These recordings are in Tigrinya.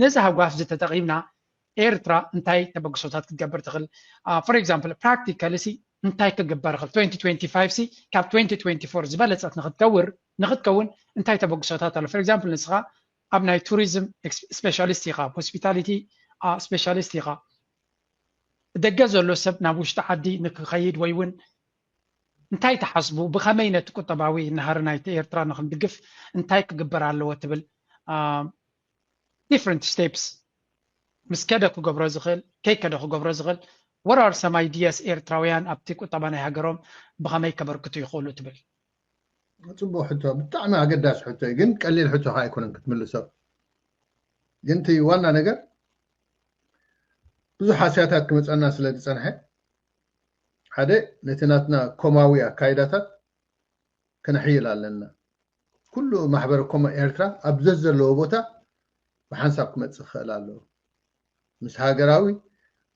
ነዚ ሃጓፍ እዚ ተጠቒምና ኤርትራ እንታይ ተበግሶታት ክትገብር ትኽእል? For example practically ሲ እንታይ ክግበር ይኽእል? twenty twenty-five ሲ ካብ twenty twenty-four ዝበለጸት ንክትከውር ንክትከውን እንታይ ተበግሶታት ኣሎ? For example ንስኻ ኣብ ናይ ቱሪዝም ስፔሻሊስት ኢኻ፣ ሆስፒታሊቲ ስፔሻሊስት ኢኻ። ደገ ዘሎ ሰብ ናብ ውሽጢ ዓዲ ንክኸይድ ወይ እውን እንታይ ትሓስቡ? ብኸመይ ነቲ ቁጠባዊ ናህሪ ናይቲ ኤርትራ ንክንድግፍ እንታይ ክግበር ኣለዎ ትብል? Different steps ምስ ከደ ክገብሮ ዝኽእል፣ ከይከደ ክገብሮ ዝኽእል፣ what are some ideas ኤርትራውያን ኣብቲ ቁጠባ ናይ ሃገሮም ብኸመይ ከበርክቱ ይኽእሉ ትብል? ጽቡቕ ሕቶ፣ ብጣዕሚ ኣገዳሲ ሕቶ እዩ፣ ግን ቀሊል ሕቶ ከኣ ኣይኮነን ክትምልሶ። ግን እቲ ዋና ነገር ብዙሕ ሃስያታት ክመጸና ስለ ዝጸንሐ፣ ሓደ ነቲ ናትና ኮማዊ ኣካይዳታት ከነሕይል ኣለና። ኩሉ ማሕበረ ኮም ኤርትራ ኣብ ዘዘለዎ ቦታ ብሓንሳብ ክመጽእ ክኽእል ኣለዎ። ምስ ሃገራዊ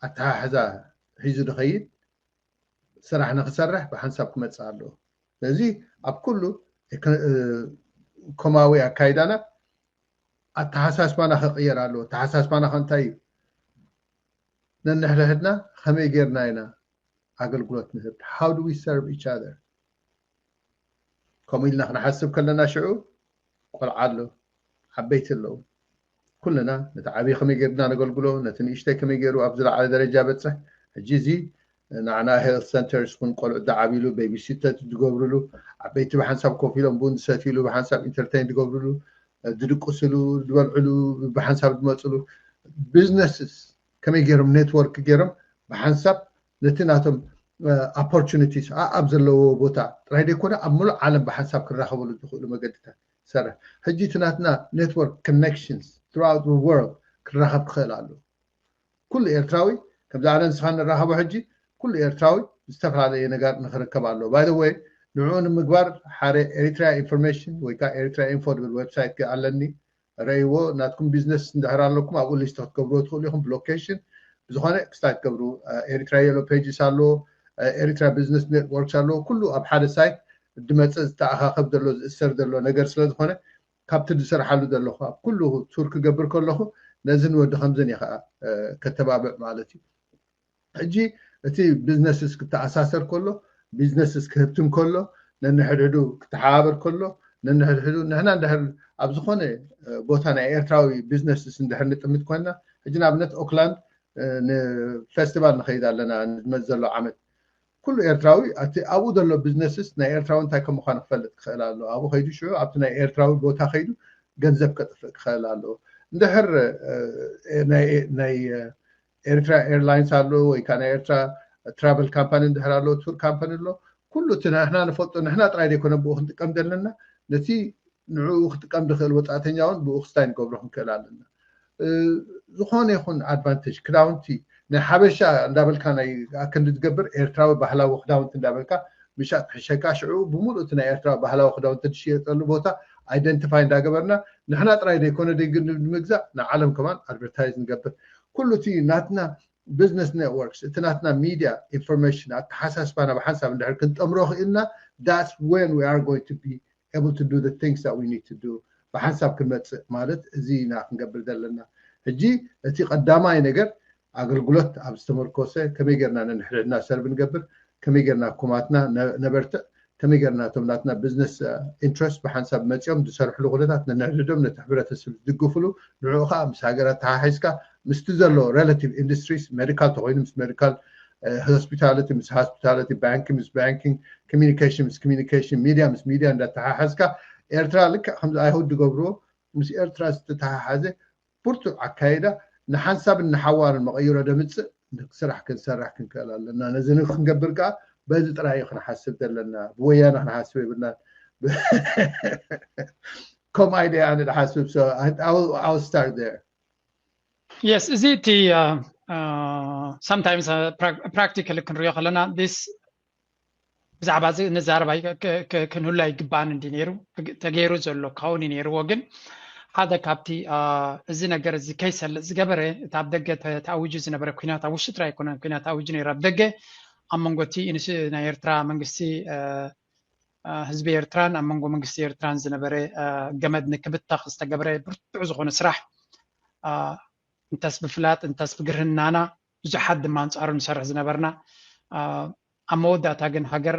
ኣተሓሕዛ ሒዙ ዝኸይድ ስራሕ ንክሰርሕ ብሓንሳብ ክመጽእ ኣለዎ። ስለዚ ኣብ ኩሉ ኮማዊ ኣካይዳና ኣተሓሳስባና ክቕየር ኣለዎ። ኣተሓሳስባና ከ እንታይ እዩ? ነንሕድሕድና ከመይ ጌርና ኢና ኣገልግሎት ንህብ? How do we serve each other? ከምኡ ኢልና ክንሓስብ ከለና ሽዑ ቆልዓ ኣሎ፣ ዓበይቲ ኣለዉ። ኩልና ነቲ ዓብዪ ከመይ ጌርና ነገልግሎ፣ ነቲ ንእሽተይ ከመይ ገይሩ ኣብ ዝለዓለ ደረጃ በጽሕ። ሕጂ እዚ ንዓና ሄልት ሰንተርስ ኩን ቆልዑ ዝዓብይሉ፣ ቤቢሲተር ዝገብርሉ፣ ዓበይቲ ብሓንሳብ ኮፍ ኢሎም ቡን ዝሰትይሉ፣ ብሓንሳብ ኢንተርቴን ዝገብርሉ፣ ዝድቅስሉ፣ ዝበልዕሉ፣ ብሓንሳብ ዝመፅሉ ቢዝነስስ ከመይ ገይሮም ኔትወርክ ገይሮም ብሓንሳብ ነቲ ናቶም ኦፖርቹኒቲስ ኣብ ዘለዎ ቦታ ጥራይ ዘይኮነ ኣብ ሙሉእ ዓለም ብሓንሳብ ክራኸበሉ ዝኽእሉ መገድታት ይሰርሕ። ሕጂ እቲ ናትና ኔትወርክ ኮኔክሽንስ ትሩኣውት ወርልድ ክራኸብ ክኽእል ኣሎ። ኩሉ ኤርትራዊ ከምዚ ኣነ ንስኻ ንራኸቦ ሕጂ ኩሉ ኤርትራዊ ዝተፈላለየ ነገር ንኽርከብ ኣለዎ። ባይ ወይ ንዕኡ ንምግባር ሓደ ኤሪትሪያ ኢንፎርሜሽን ወይ ከዓ ኤሪትሪያ ኢንፎ ዝብል ዌብሳይት ኣለኒ። ረእይዎ። ናትኩም ቢዝነስ እንድሕር ኣለኩም ኣብኡ ሊስት ክትገብርዎ ትኽእሉ ኢኹም። ብሎኬሽን ብዝኾነ ክስታይ ትገብሩ። ኤሪትራ የሎ ፔጅስ ኣለዎ፣ ኤሪትራ ቢዝነስ ኔትወርክስ ኣለዎ። ኩሉ ኣብ ሓደ ሳይት ዝመፀ ዝተኣኻኸብ ዘሎ ዝእሰር ዘሎ ነገር ስለ ዝኾነ ካብቲ ዝሰርሓሉ ዘለኹ ኣብ ኩሉ ቱር ክገብር ከለኹ ነዝን ወዲ ከምዝን እየ ከዓ ከተባብዕ ማለት እዩ። ሕጂ እቲ ቢዝነስስ ክተኣሳሰር ከሎ፣ ቢዝነስስ ክህብትም ከሎ፣ ነንሕድሕዱ ክተሓባበር ከሎ፣ ነንሕድሕዱ ንሕና እንድሕር ኣብ ዝኾነ ቦታ ናይ ኤርትራዊ ቢዝነስስ እንድሕር ንጥምት ኮይና፣ ሕጂ ንኣብነት ኦክላንድ ንፌስቲቫል ንኸይድ ኣለና ንመዘሎ ዓመት። ኩሉ ኤርትራዊ ኣብኡ ዘሎ ቢዝነስስ ናይ ኤርትራዊ እንታይ ከም ምዃኑ ክፈልጥ ክኽእል ኣለዎ። ኣብኡ ከይዱ ሽዑ ኣብቲ ናይ ኤርትራዊ ቦታ ከይዱ ገንዘብ ከጥፍእ ክኽእል ኣለዎ። እንድሕር ናይ ኤርትራ ኤርላይንስ ኣሎ ወይ ከዓ ናይ ኤርትራ ትራቨል ካምፓኒ እንድሕር ኣሎ፣ ቱር ካምፓኒ ኣሎ፣ ኩሉ እቲ ንሕና ንፈልጦ ንሕና ጥራይ ዘይኮነ ብኡ ክንጥቀም ዘለና ነቲ ንዕኡ ክጥቀም ዝኽእል ወፃእተኛ እውን ብኡ ክስታይ ንገብሮ ክንክእል ኣለና። ዝኾነ ይኹን ኣድቫንቴጅ ክዳውንቲ ናይ ሓበሻ እንዳበልካ ናይ ኣክንዲ ትገብር ኤርትራዊ ባህላዊ ክዳውንቲ እንዳበልካ ምሻጥ ክሕሸካ ሽዑ ብምሉእ እቲ ናይ ኤርትራ ባህላዊ ክዳውንቲ ዝሽየጠሉ ቦታ ኣይደንቲፋይ እንዳገበርና ንሕና ጥራይ ዘይኮነ ንምግዛእ ንዓለም ከማን ኣድቨርታይዝ ንገብር። ኩሉ እቲ ናትና ቢዝነስ ኔትወርክስ እቲ ናትና ሚድያ ኢንፎርሜሽን ኣተሓሳስባና ብሓንሳብ እንድሕር ክንጠምሮ ክኢልና that's when we are going to be able to do the things that we need to do ብሓንሳብ ክንመፅእ ማለት እዚ ኢና ክንገብር ዘለና። ሕጂ እቲ ቀዳማይ ነገር ኣገልግሎት ኣብ ዝተመርኮሰ ከመይ ጌርና ነንሕድሕድና ሰርቭ ንገብር፣ ከመይ ጌርና ኩማትና ነበርትዕ፣ ከመይ ጌርና እቶም ናትና ቢዝነስ ኢንትረስት ብሓንሳብ መፂኦም ዝሰርሕሉ ኩነታት ነንሕድሕዶም ነቲ ሕብረተሰብ ዝድግፍሉ ንዕኡ ከዓ ምስ ሃገር ኣተሓሒዝካ ምስቲ ዘሎ ሬላቲቭ ኢንዱስትሪስ ሜዲካል ተኮይኑ ምስ ሜዲካል ሆስፒታሊቲ ምስ ሆስፒታሊቲ ባንኪ ምስ ባንኪንግ ኮሚኒኬሽን ምስ ኮሚኒኬሽን ሚድያ ምስ ሚድያ እንዳተሓሓዝካ ኤርትራ ልክዕ ከምዚ ኣይሁድ ዝገብርዎ ምስ ኤርትራ ዝተተሓሓዘ ብርቱዕ ኣካይዳ ንሓንሳብን ንሓዋርን መቐይሮ ደምፅእ ስራሕ ክንሰርሕ ክንክእል ኣለና። ነዚ ክንገብር ከዓ በዚ ጥራይ እዩ ክንሓስብ ዘለና። ብወያነ ክንሓስብ የብልናን። ከም ኣይዲያ ኣነ ዝሓስብ so I will start there። የስ እዚ እቲ sometimes practically ክንሪኦ ከለና this ብዛዕባ እዚ ንዛረብ ክንህሉ ኣይግባእን እንዲ ነይሩ ተገይሩ ዘሎ ክኸውን እዩ ነይርዎ ግን ሓደ ካብቲ እዚ ነገር እዚ ከይሰልጥ ዝገበረ እቲ ኣብ ደገ ተኣዊጁ ዝነበረ ኩናት ኣብ ውሽጢ ጥራይ ኣይኮነን ኩናት ኣዊጁ ነይሩ ኣብ ደገ ኣብ መንጎ እቲ ናይ ኤርትራ መንግስቲ ህዝቢ ኤርትራን ኣብ መንጎ መንግስቲ ኤርትራን ዝነበረ ገመድ ንክብተኽ ዝተገበረ ብርቱዕ ዝኾነ ስራሕ እንተስ ብፍላጥ እንተስ ብግርህናና ብዙሓት ድማ ኣንጻሩ ንሰርሕ ዝነበርና። ኣብ መወዳእታ ግን ሃገር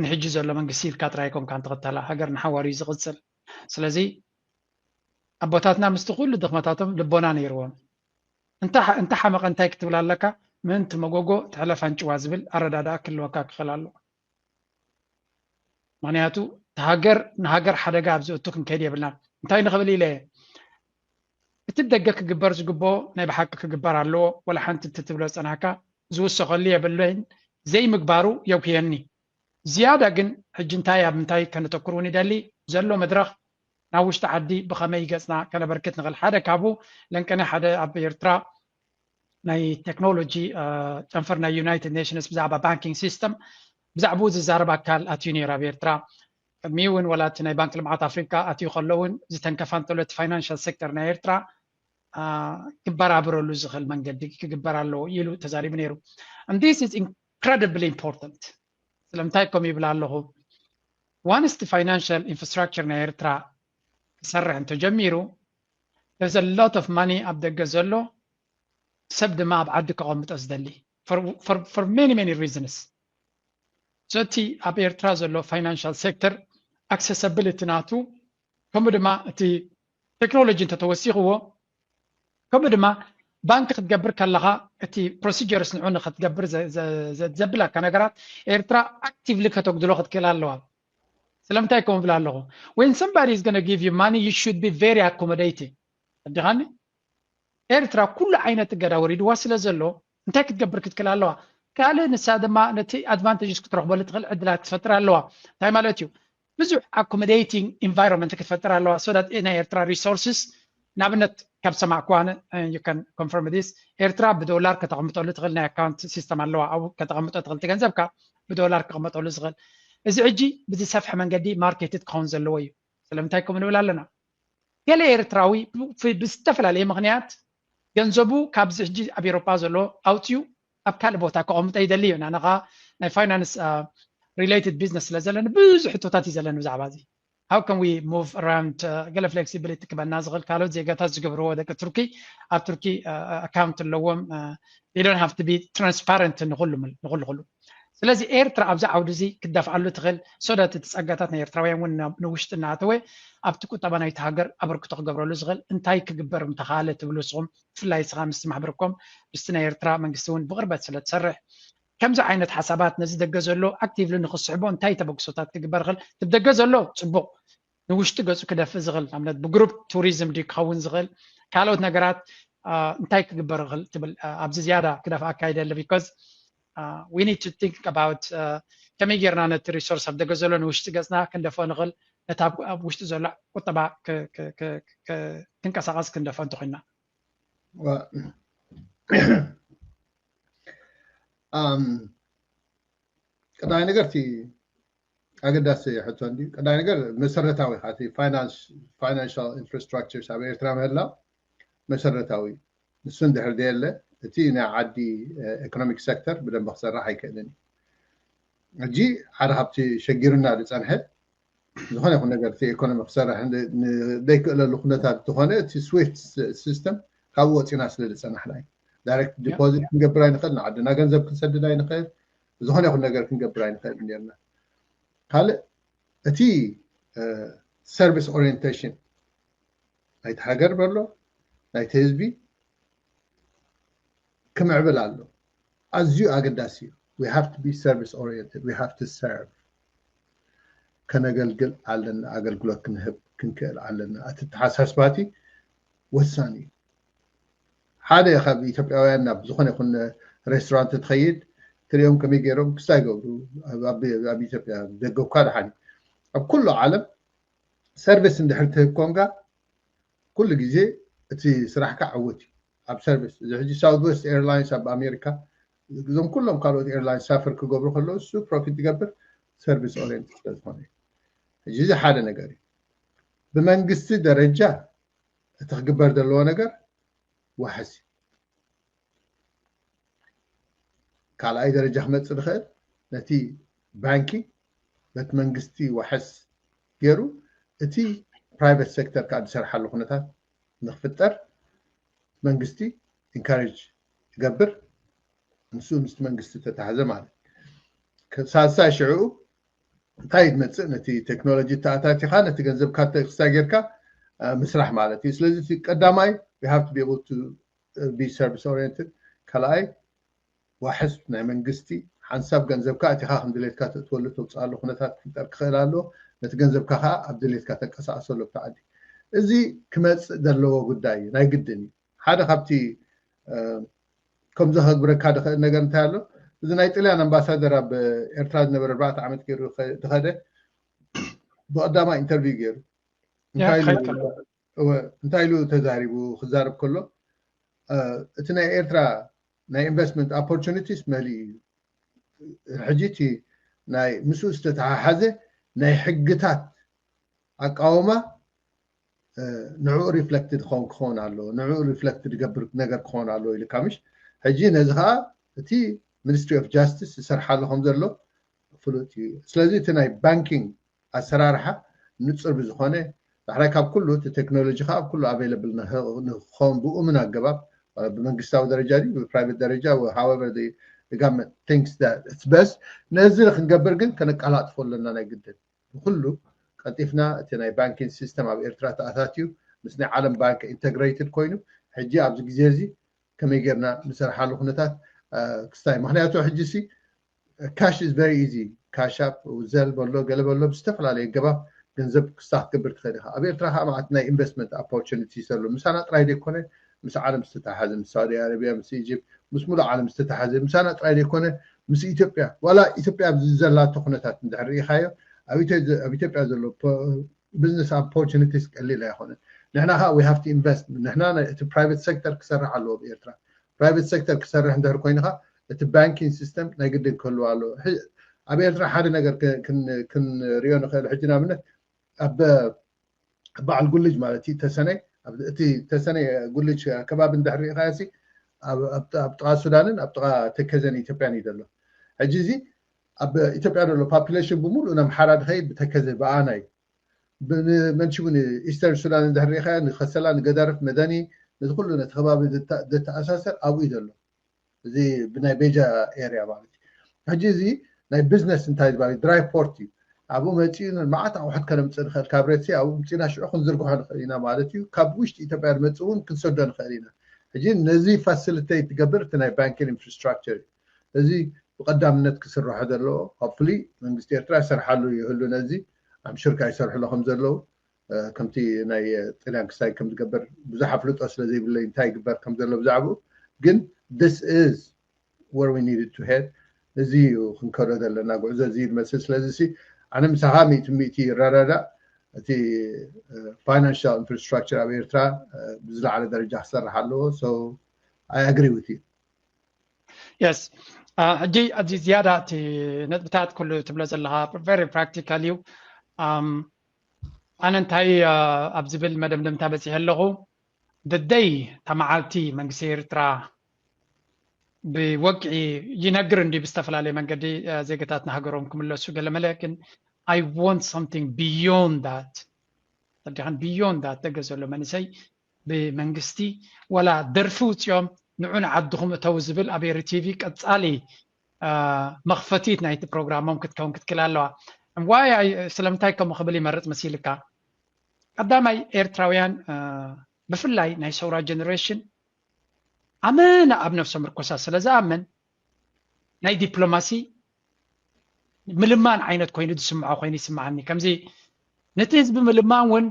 ንሕጂ ዘሎ መንግስቲ ኢልካ ጥራይ ኣይኮንካን ትኽተላ፣ ሃገር ንሓዋሩ እዩ ዝቕጽል። ስለዚ ኣቦታትና ምስቲ ኩሉ ድኽመታቶም ልቦና ነይርዎም። እንተ ሓመቐ እንታይ ክትብል ኣለካ? ምእንቲ መጎጎ ትሕለፍ ኣንጭዋ ዝብል ኣረዳድኣ ክህልወካ ክኽእል ኣለዎ። ምኽንያቱ እቲ ሃገር ንሃገር ሓደጋ ኣብ ዘእቱ ክንከይድ የብልናን። እንታይ ንኽብል ኢለ እየ፣ እቲ ደገ ክግበር ዝግብኦ ናይ ብሓቂ ክግበር ኣለዎ። ወላ ሓንቲ እቲ ትብሎ ዝጸናሕካ ዝውሰኸሉ የብለይን፣ ዘይምግባሩ የጉህየኒ። ዝያዳ ግን ሕጂ እንታይ ኣብ ምንታይ ከነተኩር እውን ይደሊ፣ ዘሎ መድረኽ ናብ ውሽጢ ዓዲ ብኸመይ ገጽና ከነበርክት ንኽእል። ሓደ ካብኡ ለንቀነ ሓደ ኣብ ኤርትራ ናይ ቴክኖሎጂ ጨንፈር ናይ ዩናይትድ ኔሽንስ ብዛዕባ ባንኪንግ ሲስተም ብዛዕባኡ ዝዛረብ ኣካል ኣትዩ ነይሩ ኣብ ኤርትራ። ቅድሚኡ እውን ወላ እቲ ናይ ባንክ ልምዓት ኣፍሪቃ ኣትዩ ከሎ እውን ዝተንከፋ እንተሎ እቲ ፋይናንሻል ሴክተር ናይ ኤርትራ ክበራብረሉ ዝኽእል መንገዲ ክግበር ኣለዎ ኢሉ ተዛሪቡ ነይሩ። And this is incredibly important። ስለምንታይ ከም ይብል ኣለኹ? ዋንስ እቲ ፋይናንሻል ኢንፍራስትራክቸር ናይ ኤርትራ ክሰርሕ እንተጀሚሩ there's a lot of money ኣብ ደገ ዘሎ ሰብ ድማ ኣብ ዓዲ ከቐምጦ ዝደሊ for many many reasons። So እቲ ኣብ ኤርትራ ዘሎ ፋይናንሻል ሴክተር ኣክሰሰብሊቲ ናቱ ከምኡ ድማ እቲ ቴክኖሎጂ እንተተወሲኽዎ ከምኡ ድማ ባንክ ክትገብር ከለኻ እቲ ፕሮሲጀርስ ንዑ ንክትገብር ዘብላካ ነገራት ኤርትራ ኣክቲቭሊ ከተጉድሎ ክትክእል ኣለዋ። ስለምንታይ ከምኡ ብል ኣለኹ? When somebody is gonna give you money, you should be very accommodating። ኣዲኻኒ ኤርትራ ኩሉ ዓይነት እገዳ ወሪድዋ ስለ ዘሎ እንታይ ክትገብር ክትክእል ኣለዋ? ካልእ ንሳ ድማ ነቲ ኣድቫንቴጅስ ክትረኽበሉ ትኽእል ዕድላት ክትፈጥር ኣለዋ። እንታይ ማለት እዩ? ብዙሕ ኣኮሞዴቲንግ ኢንቫይሮንመንት ክትፈጥር ኣለዋ። So that ናይ ኤርትራ ሪሶርስስ ንኣብነት ካብ ሰማዕኩዋ ኣነ you can confirm this ኤርትራ ብዶላር ከተቐምጠሉ ትኽእል ናይ ኣካውንት ሲስተም ኣለዋ። ኣብኡ ከተቐምጦ ትኽእል እቲ ገንዘብካ ብዶላር ክቕመጠሉ ዝኽእል። እዚ ሕጂ ብዝሰፍሐ መንገዲ ማርኬትድ ክኸውን ዘለዎ እዩ። ስለምንታይ ከምኡ ንብል ኣለና? ገለ ኤርትራዊ ብዝተፈላለየ ምኽንያት ገንዘቡ ካብዚ ሕጂ ኣብ ኤሮፓ ዘሎ ኣውፅኡ ኣብ ካልእ ቦታ ከቐምጦ ይደሊ እዩ። ኣነ ኸዓ ናይ ፋይናንስ ሪሌትድ ቢዝነስ ስለ ዘለኒ ብዙሕ ሕቶታት እዩ ዘለኒ ብዛዕባ እዚ። How can we move around ገለ ፍሌክሲቢሊቲ ክበና ዝኽእል ካልኦት ዜጋታት ዝገብርዎ ደቂ ቱርኪ ኣብ ቱርኪ ኣካውንት ኣለዎም። They don't have to be transparent ንኹሉ ንኹሉ ኩሉ ስለዚ ኤርትራ ኣብዚ ዓውዲ እዚ ክትደፍኣሉ ትኽእል so that እቲ ጸጋታት ናይ ኤርትራውያን እውን ንውሽጢ እናኣተወ ኣብቲ ቁጠባ ናይቲ ሃገር ኣበርክቶ ክገብረሉ ዝኽእል እንታይ ክግበር ምተኻለ ትብሉ ንስኹም ብፍላይ ንስኻ ምስቲ ማሕበርኮም ምስቲ ናይ ኤርትራ መንግስቲ እውን ብቕርበት ስለ ትሰርሕ ከምዚ ዓይነት ሓሳባት ነዚ ደገ ዘሎ ኣክቲቭሊ ንክስሕቦ እንታይ ተበግሶታት ክግበር ይኽእል? እቲ ደገ ዘሎ ጽቡቕ ንውሽጢ ገጹ ክደፍእ ዝኽእል ንኣብነት ብግሩፕ ቱሪዝም ድዩ ክኸውን ዝኽእል ካልኦት ነገራት እንታይ ክግበር ይኽእል ትብል ኣብዚ ዝያዳ ክደፍኣካ ይደሊ because we need to think about ከመይ ጌርና ነቲ ሪሶርስ ኣብ ደገ ዘሎ ንውሽጢ ገጽና ክንደፍኦ ንኽእል ነቲ ኣብ ውሽጢ ዘሎ ቁጠባ ክንቀሳቐስ ክንደፍኦ እንተኮይንና ቀዳማይ ነገር እቲ ኣገዳሲ ሕቶ እንድዩ ቀዳማይ ነገር መሰረታዊ ኢኻ እቲ ፋይናንሻል ኢንፍራስትራክቸርስ ኣብ ኤርትራ ምህላው መሰረታዊ ንሱ እንድሕር ዘየለ እቲ ናይ ዓዲ ኢኮኖሚክ ሴክተር ብደንብ ክሰርሕ ኣይክእልን እዩ ሕጂ ሓደ ካብቲ ሸጊሩና ዝፀንሐ ዝኾነ ይኹን ነገር እቲ ኢኮኖሚ ክሰርሕ ዘይክእለሉ ኩነታት ዝኾነ እቲ ስዊፍት ሲስተም ካብኡ ወፂና ስለ ዝፀናሕና እዩ ዳይሬክት ዲፖዚት ክንገብር ኣይንኽእል ንዓድና ገንዘብ ክንሰድድ ኣይንኽእል ዝኾነ ይኹን ነገር ክንገብር ኣይንኽእል ነርና ካልእ እቲ ሰርቪስ ኦሪንቴሽን ናይቲ ሃገር በሎ ናይቲ ህዝቢ ክምዕብል ኣሎ ኣዝዩ ኣገዳሲ እዩ we have to be service oriented we have to serve ከነገልግል ኣለና ኣገልግሎት ክንህብ ክንክእል ኣለና እቲ ተሓሳስባቲ ወሳኒ እዩ ሓደ ካብ ኢትዮጵያውያን ናብ ዝኾነ ይኹን ሬስቶራንት ትኸይድ ትሪኦም ከመይ ገይሮም ክስታይ ገብሩ ኣብ ኢትዮጵያ ደገ እኳ ደሓን ኣብ ኩሉ ዓለም ሰርቪስ እንድሕር ትህብ ኮንካ ኩሉ ግዜ እቲ ስራሕካ ዕውት እዩ ኣብ ሰርቪስ እዚ ሕጂ ሳውት ዌስት ኤርላይንስ ኣብ ኣሜሪካ እዞም ኩሎም ካልኦት ኤርላይንስ ሳፈር ክገብሩ ከለዉ እሱ ፕሮፊት ዝገብር ሰርቪስ ኦሪየንት ስለዝኾነ እዩ እዚ ሓደ ነገር እዩ ብመንግስቲ ደረጃ እቲ ክግበር ዘለዎ ነገር ዋሕስ እዩ ካልኣይ ደረጃ ክመፅእ ዝኽእል ነቲ ባንኪ በቲ መንግስቲ ዋሕስ ገይሩ እቲ ፕራይቨት ሴክተር ከዓ ዝሰርሓሉ ኩነታት ንክፍጠር መንግስቲ ኢንካሬጅ ይገብር። ንሱ ምስቲ መንግስቲ ተታሕዘ ማለት ሳልሳይ ሽዕኡ እንታይ ዝመፅእ ነቲ ቴክኖሎጂ ተኣታቲኻ ነቲ ገንዘብካ ተክስታ ጌርካ ምስራሕ ማለት እዩ። ስለዚ ቀዳማይ we have to be able to be service oriented። ካልኣይ ዋሕስ ናይ መንግስቲ ሓንሳብ ገንዘብካ እቲኻ ከም ድሌትካ ተእትወሉ ተውፅኣሉ ኩነታት ክፍጠር ክኽእል ኣለዎ። ነቲ ገንዘብካ ከዓ ኣብ ድሌትካ ተንቀሳቀሰሉ ኣብቲ ዓዲ። እዚ ክመፅእ ዘለዎ ጉዳይ እዩ፣ ናይ ግድን እዩ። ሓደ ካብቲ ከምዚ ከግብረካ ድኽእል ነገር እንታይ ኣሎ? እዚ ናይ ጥልያን ኣምባሳደር ኣብ ኤርትራ ዝነበረ ኣርባዕተ ዓመት ገይሩ ድኸደ ብቐዳማይ ኢንተርቪው ገይሩ እንታይ ኢሉ ተዛሪቡ ክዛረብ ከሎ እቲ ናይ ኤርትራ ናይ ኢንቨስትመንት ኦፖርቹኒቲስ መሊኡ እዩ። ሕጂ እቲ ናይ ምስኡ ዝተተሓሓዘ ናይ ሕግታት ኣቃውማ ንዕኡ ሪፍለክትድ ክኸውን ክኸውን ኣለዎ። ንዕኡ ሪፍለክትድ ዝገብር ነገር ክኸውን ኣለዎ ኢሉ ካምሽ። ሕጂ ነዚ ከዓ እቲ ሚኒስትሪ ኦፍ ጃስቲስ ዝሰርሓሉ ከም ዘሎ ፍሉጥ እዩ። ስለዚ እቲ ናይ ባንኪንግ ኣሰራርሓ ንፁር ብዝኾነ ዳሕራይ ካብ ኩሉ እቲ ቴክኖሎጂ ከዓ ኣብ ኩሉ ኣቬለብል ንክኸውን ብእሙን ኣገባብ ብመንግስታዊ ደረጃ ድዩ ብፕራይቬት ደረጃ however the government thinks that it's best ነዚ ክንገብር ግን ከነቀላጥፎ ኣለና ናይ ግድን። ብኩሉ ቀልጢፍና እቲ ናይ ባንኪንግ ሲስተም ኣብ ኤርትራ ተኣታትዩ ምስ ናይ ዓለም ባንክ ኢንተግሬትድ ኮይኑ ሕጂ ኣብዚ ግዜ እዚ ከመይ ጌርና ንሰርሓሉ ኩነታት ክስታይ። ምክንያቱ ሕጂ ሲ cash is very easy cash app Zelle በሎ ገለ በሎ ብዝተፈላለየ ኣገባብ ገንዘብ ክስታ ክትገብር ትኽእል ኢኻ። ኣብ ኤርትራ ከዓ መዓት ናይ ኢንቨስትመንት ኦፖርቹኒቲስ ኣሎ። ምሳና ጥራይ ዘይኮነ ምስ ዓለም ዝተተሓዘ ምስ ሳውዲ ኣረቢያ ምስ ኢጅፕት ምስ ሙሉእ ዓለም ዝተተሓዘ ምሳና ጥራይ ዘይኮነ ምስ ኢትዮጵያ ዋላ ኢትዮጵያ ኣብዚ ዘላቶ ኩነታት እንድሕር ርኢኻዮ ኣብ ኢትዮጵያ ዘሎ ቢዝነስ ኦፖርቹኒቲስ ቀሊል ኣይኮነን። ንሕና ከዓ we have to invest ንሕና እቲ ፕራይቬት ሴክተር ክሰርሕ ኣለዎ ኣብ ኤርትራ። ፕራይቬት ሴክተር ክሰርሕ እንድሕር ኮይኑ ከዓ እቲ ባንኪንግ ሲስተም ናይ ግድን ክህልዎ ኣለዎ። ኣብ ኤርትራ ሓደ ነገር ክንሪኦ ንኽእል ሕጂ ንኣብነት ኣብ በዓል ጉልጅ ማለት እዩ ተሰነይ እቲ ተሰነይ ጉልጅ ከባቢ እንድሕር ርኢኻዮ ሲ ኣብ ጥቓ ሱዳንን ኣብ ጥቓ ተከዘን ኢትዮጵያን እዩ ዘሎ። ሕጂ እዚ ኣብ ኢትዮጵያ ዘሎ ፖፑሌሽን ብምሉእ ንኣምሓራ ድኸይድ ብተከዘ ብኣና እዩ። መንሽቡ ንኢስተርን ሱዳን እንድሕር ርኢኻዮ ንኸሰላ ንገዳርፍ መደኒ ነዚ ኩሉ ነቲ ከባቢ ዘተኣሳሰር ኣብኡ እዩ ዘሎ። እዚ ብናይ ቤጃ ኤርያ ማለት እዩ። ሕጂ እዚ ናይ ቢዝነስ እንታይ ዝበሃል ድራይ ፖርት እዩ። ኣብኡ መፂኡ መዓት ኣቑሑት ከነምፅእ ንኽእል ካብ ሬድሲ ኣብኡ ምፂና ሽዑ ክንዝርግሖ ንኽእል ኢና ማለት እዩ። ካብ ውሽጢ ኢትዮጵያ ዝመፅእ እውን ክንሰዶ ንኽእል ኢና። ሕጂ ነዚ ፋሲሊቴት ትገብር እቲ ናይ ባንኪንግ ኢንፍራስትራክቸር እዩ። እዚ ብቐዳምነት ክስርሖ ዘለዎ ሆፕፉሊ መንግስቲ ኤርትራ ይሰርሓሉ ይህሉ ነዚ ኣምሽርካ ይሰርሕሎ ከም ዘለዉ ከምቲ ናይ ጥልያን ክሳይ ከም ዝገበር ብዙሕ ኣፍልጦ ስለ ዘይብለይ እንታይ ይግበር ከም ዘሎ ብዛዕባኡ ግን this is where we needed to head እዚ እዩ ክንከዶ ዘለና ጉዕዞ እዚ ዝመስል ስለዚ ሲ ኣነ ምሳኻ ሚእቲ ሚእቲ ይረዳዳእ እቲ ፋይናንሻል ኢንፍራስትራክቸር ኣብ ኤርትራ ብዝለዓለ ደረጃ ክሰርሕ ኣለዎ so I agree with you yes ሕጂ ኣብዚ ዝያዳ እቲ ነጥብታት ኩሉ ትብሎ ዘለካ very practical እዩ ኣነ እንታይ ኣብ ዝብል መደምደምታ በፂሐ ኣለኹ ደደይ ተመዓልቲ መንግስቲ ኤርትራ ብወግዒ ይነግር እንዲ ብዝተፈላለየ መንገዲ ዜጋታት ንሃገሮም ክምለሱ ገለመለ ግን I want something beyond that ተዲኻን beyond that ደገ ዘሎ መንእሰይ ብመንግስቲ ወላ ደርፊ ውፅኦም ንዑ ንዓድኹም እተው ዝብል ኣብ ኤሪ ቲቪ ቀፃሊ መኽፈቲት ናይቲ ፕሮግራሞም ክትከውን ክትክል ኣለዋ ዋይ ስለምንታይ ከምኡ ክብል ይመርፅ መሲልካ ቀዳማይ ኤርትራውያን ብፍላይ ናይ ሰውራ ጀነሬሽን ኣመና ኣብ ነፍሶም ርኮሳ ስለ ዝኣምን ናይ ዲፕሎማሲ ምልማን ዓይነት ኮይኑ ዝስምዖ ኮይኑ ይስምዓኒ ከምዚ ነቲ ህዝቢ ምልማን እውን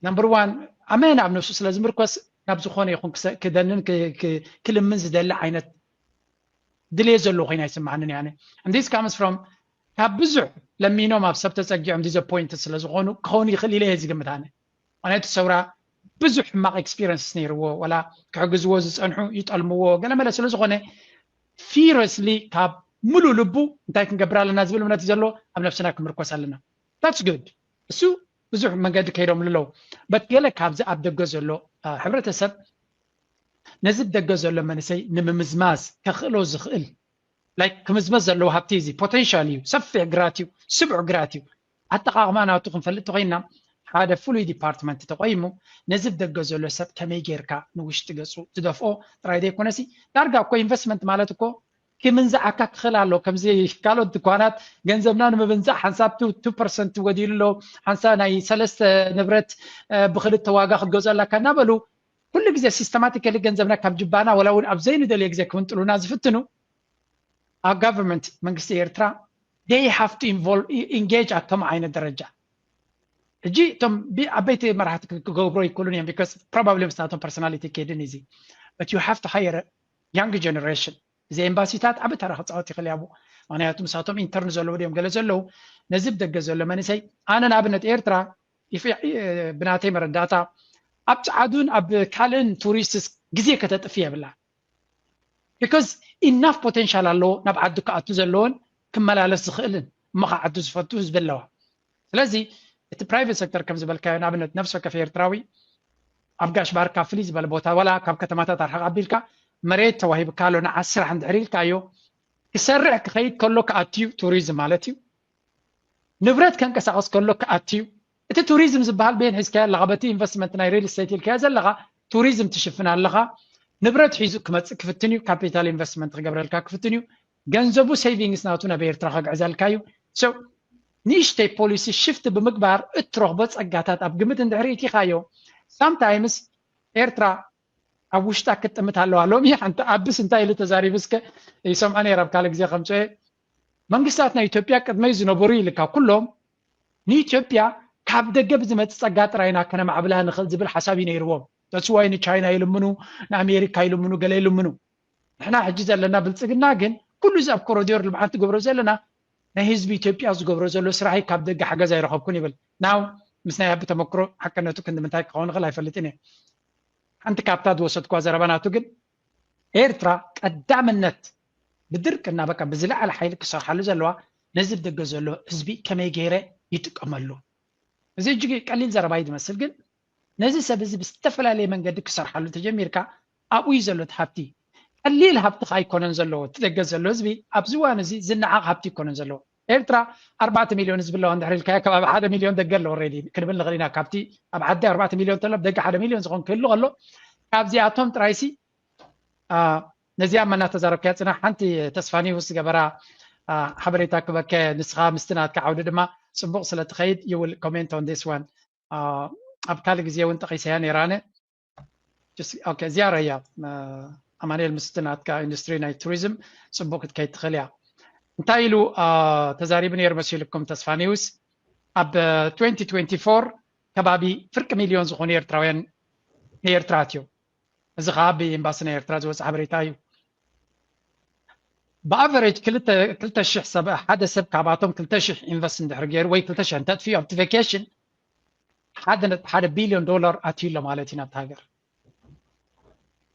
number one ኣመና ኣብ ነፍሱ ስለ ዝምርኮስ ናብ ዝኾነ ይኹን ክደንን ክልምን ዝደሊ ዓይነት ድልየት ዘለዎ ኮይኑ ኣይስምዓንን እያ and this comes from ካብ ብዙሕ ለሚኖም ኣብ ሰብ ተፀጊዖም disappointed ስለ ዝኾኑ ክኸውን ይኽእል ኢለ እየ ዝግምት ኣነ ምክንያቱ ሰውራ ብዙሕ ሕማቕ experience ነይርዎ ወላ ክሕግዝዎ ዝፀንሑ ይጠልምዎ ገለመለ ስለ ዝኾነ fiercely ካብ ሙሉእ ልቡ እንታይ ክንገብር ኣለና ዝብል እምነት ዘሎ ኣብ ነፍስና ክምርኮስ ኣለና that's good እሱ ብዙሕ መንገዲ ከይዶም ኣለዉ but ገለ ካብዚ ኣብ ደገ ዘሎ ሕብረተሰብ ነዚ ደገ ዘሎ መንእሰይ ንምምዝማዝ ከኽእሎ ዝኽእል like ክምዝመዝ ዘለዎ ሃብቲ እዚ potential እዩ ሰፊሕ ግራት እዩ ስቡዕ ግራት እዩ ኣጠቃቅማ ናቱ ክንፈልጥ ተኮይና ሓደ ፍሉይ ዲፓርትመንት ተቆይሙ ነዚ ብደገ ዘሎ ሰብ ከመይ ጌርካ ንውሽጢ ገጹ ትደፍኦ ጥራይ ዘይኮነሲ፣ ዳርጋ እኮ ኢንቨስትመንት ማለት እኮ ክምንዝዓካ ክኽእል ኣሎ። ከምዚ ካልኦት ድኳናት ገንዘብና ንምብንዛዕ ሓንሳብ ቱ ፐርሰንት ወዲሉ ኣሎ፣ ሓንሳ ናይ ሰለስተ ንብረት ብክልተ ዋጋ ክትገዝኦ ኣለካ እናበሉ ኩሉ ግዜ ሲስተማቲካሊ ገንዘብና ካብ ጅባና ወላ እውን ኣብ ዘይንደልዮ ግዜ ክምንጥሉና ዝፍትኑ ኣብ ጋቨርንመንት መንግስቲ ኤርትራ they have to involve engage ኣቶም ዓይነት ደረጃ። ሕጂ እቶም ዓበይቲ መራሕቲ ክገብሮ ይክእሉን እዮም because probably ምስታቶም ፐርሶናሊቲ ከይድን እዚ but you have to hire young generation። እዚ ኤምባሲታት ዓቢ ተራ ክፃወት ይኽእል ያቡ። ምክንያቱ ምሳቶም ኢንተርን ዘለዉ ድዮም ገለ ዘለዉ ነዚ ብደገ ዘሎ መንእሰይ ኣነ ንኣብነት ኤርትራ ብናተይ መረዳእታ ኣብ ጸዓዱን ኣብ ካልእን ቱሪስትስ ግዜ ከተጥፊ የብላ because ኢናፍ ፖቴንሻል ኣለዎ ናብ ዓዱ ክኣቱ ዘለዎን ክመላለስ ዝኽእልን እሞ ከዓ ዓዱ ዝፈቱ ህዝቢ ኣለዋ። ስለዚ እቲ ፕራይቬት ሴክተር ከም ዝበልካዮ ንኣብነት ነፍሲ ወከፍ ኤርትራዊ ኣብ ጋሽ ባርካ ፍልይ ዝበለ ቦታ ዋላ ካብ ከተማታት ኣርሓቕ ኣቢልካ መሬት ተዋሂብካ ኣሎ ንዓ ስራሕ እንድሕር ኢልካዮ ክሰርሕ ክኸይድ ከሎ ክኣትዩ ቱሪዝም ማለት እዩ። ንብረት ከንቀሳቐስ ከሎ ክኣትዩ እቲ ቱሪዝም ዝበሃል ቤን ሒዝካዮ ኣለኻ በቲ ኢንቨስትመንት ናይ ሪል ስቴት ኢልካዮ ዘለኻ ቱሪዝም ትሽፍን ኣለኻ። ንብረት ሒዙ ክመፅእ ክፍትን እዩ። ካፒታል ኢንቨስትመንት ክገብረልካ ክፍትን እዩ። ገንዘቡ ሴቪንግስ ናቱ ናብ ኤርትራ ከግዕዘልካ እዩ። ንእሽተይ ፖሊሲ ሽፍት ብምግባር እትረኽቦ ፀጋታት ኣብ ግምት እንድሕሪ እቲኻዮ ሳምታይምስ ኤርትራ ኣብ ውሽጣ ክትጥምት ኣለዋ። ሎሚ ሓንቲ ኣብስ እንታይ ኢሉ ተዛሪቡ እስከ ይሰምዖ ነይረ ኣብ ካልእ ግዜ ከምፅኦ መንግስታት ናይ ኢትዮጵያ ቅድመይ ዝነበሩ ኢልካ ኩሎም ንኢትዮጵያ ካብ ደገ ብዝመፅእ ፀጋ ጥራይና ከነማዕብላ ንኽእል ዝብል ሓሳብ እዩ ነይርዎም። ተስዋይ ንቻይና ይልምኑ ንኣሜሪካ ይልምኑ ገለ ይልምኑ። ንሕና ሕጂ ዘለና ብልፅግና ግን ኩሉ እዚ ኣብ ኮረዲዮር ልምዓት ትገብሮ ዘለና ናይ ህዝቢ ኢትዮጵያ ዝገብሮ ዘሎ ስራሕ ካብ ደገ ሓገዝ ኣይረኸብኩን ይብል። ናው ምስ ናይ ኣቢ ተመክሮ ሓቅነቱ ክንዲ ምንታይ ክኸውን ይኽእል ኣይፈልጥን እየ። ሓንቲ ካብታ ዝወሰድኳ ዘረባ ናቱ ግን ኤርትራ ቀዳምነት ብድርቅና በቃ ብዝለዓለ ሓይሊ ክሰርሓሉ ዘለዋ ነዚ ብደገ ዘሎ ህዝቢ ከመይ ገይረ ይጥቀመሉ። እዚ እጅግ ቀሊል ዘረባ እዩ ዝመስል ግን ነዚ ሰብ እዚ ብዝተፈላለየ መንገዲ ክሰርሓሉ ተጀሚርካ ኣብኡ እዩ ዘሎ እቲ ሃብቲ። ቀሊል ሃብቲ ከዓ ኣይኮነን ዘለዎ እቲ ደገ ዘሎ ህዝቢ ኣብዚ እዋን እዚ ዝነዓቕ ሃብቲ ይኮነን ዘለዎ። ኤርትራ ኣርባዕተ ሚልዮን ህዝቢ ኣለዋ እንድሕር ኢልካዮ ከባቢ ሓደ ሚልዮን ደገ ኣለዎ ሬዲ ክንብል ንኽእል ኢና። ካብቲ ኣብ ዓዲ ኣርባዕተ ሚልዮን ተሎ ደገ ሓደ ሚልዮን ዝኾን ክህሉ ከሎ ካብዚኣቶም ጥራይሲ ነዚኣ መና ተዛረብካያ ፅና ሓንቲ ተስፋ ኒውስ ዝገበራ ሓበሬታ ክበከ ንስኻ ምስቲ ናትካ ዓውዲ ድማ ፅቡቕ ስለ ትኸይድ you will comment on this one። ኣብ ካልእ ግዜ እውን ጠቒሰያ ነይራነ። እዚኣ ረያ ኣማኑኤል ምስቲ ናትካ ኢንዱስትሪ ናይ ቱሪዝም ፅቡቅ ክትከይድ ትኽእል እያ። እንታይ ኢሉ ተዛሪቡ ነይሩ መሲልኩም ተስፋ ኒውስ ኣብ ከባቢ ፍርቂ ሚልዮን ዝኾኑ ኤርትራውያን ንኤርትራ ኣትዮም። እዚ ከዓ ብኤምባሲ ናይ ኤርትራ ዝወፅእ ሓበሬታ እዩ። ብኣቨሬጅ ክልተ ሽሕ ሰብ ሓደ ሰብ ካብኣቶም ክልተ ሽሕ ኢንቨስት እንድሕር ገይሩ ወይ ክልተ ሽሕ እንተጥፍዩ ኣብቲ ቬኬሽን ሓደ ነጥቢ ሓደ ቢልዮን ዶላር ኣትዩ ኣሎ ማለት እዩ ናብቲ ሃገር።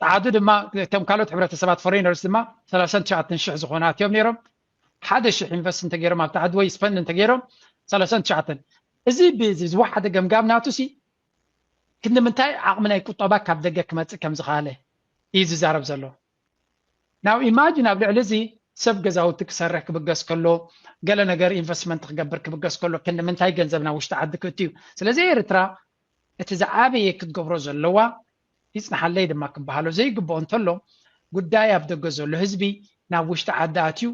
ጸዓዱ ድማ እቶም ካልኦት ሕብረተሰባት ፎሬነርስ ድማ ሰላሳን ትሽዓተን ሽሕ ዝኾኑ ኣትዮም ነይሮም። ሓደ ሽሕ ኢንቨስት እንተገይሮም ኣብቲ ዓዲ ወይ ስፐንድ እንተገይሮም ሰላሳን ትሽዓተን እዚ ዝወሓደ ገምጋም ናቱ ሲ ክንዲ ምንታይ ዓቕሚ ናይ ቁጠባ ካብ ደገ ክመፅእ ከም ዝኸኣለ እዩ ዝዛረብ ዘሎ። ናው ኢማጂን ኣብ ልዕሊ እዚ ሰብ ገዛውቲ ክሰርሕ ክብገስ ከሎ ገለ ነገር ኢንቨስትመንት ክገብር ክብገስ ከሎ ክንዲ ምንታይ ገንዘብ ናብ ውሽጢ ዓዲ ክእቱ እዩ። ስለዚ ኤርትራ እቲ ዝዓበየ ክትገብሮ ዘለዋ ይፅንሓለይ ድማ ክበሃሎ ዘይግብኦ እንተሎ ጉዳይ ኣብ ደገ ዘሎ ህዝቢ ናብ ውሽጢ ዓዲ ኣትዩ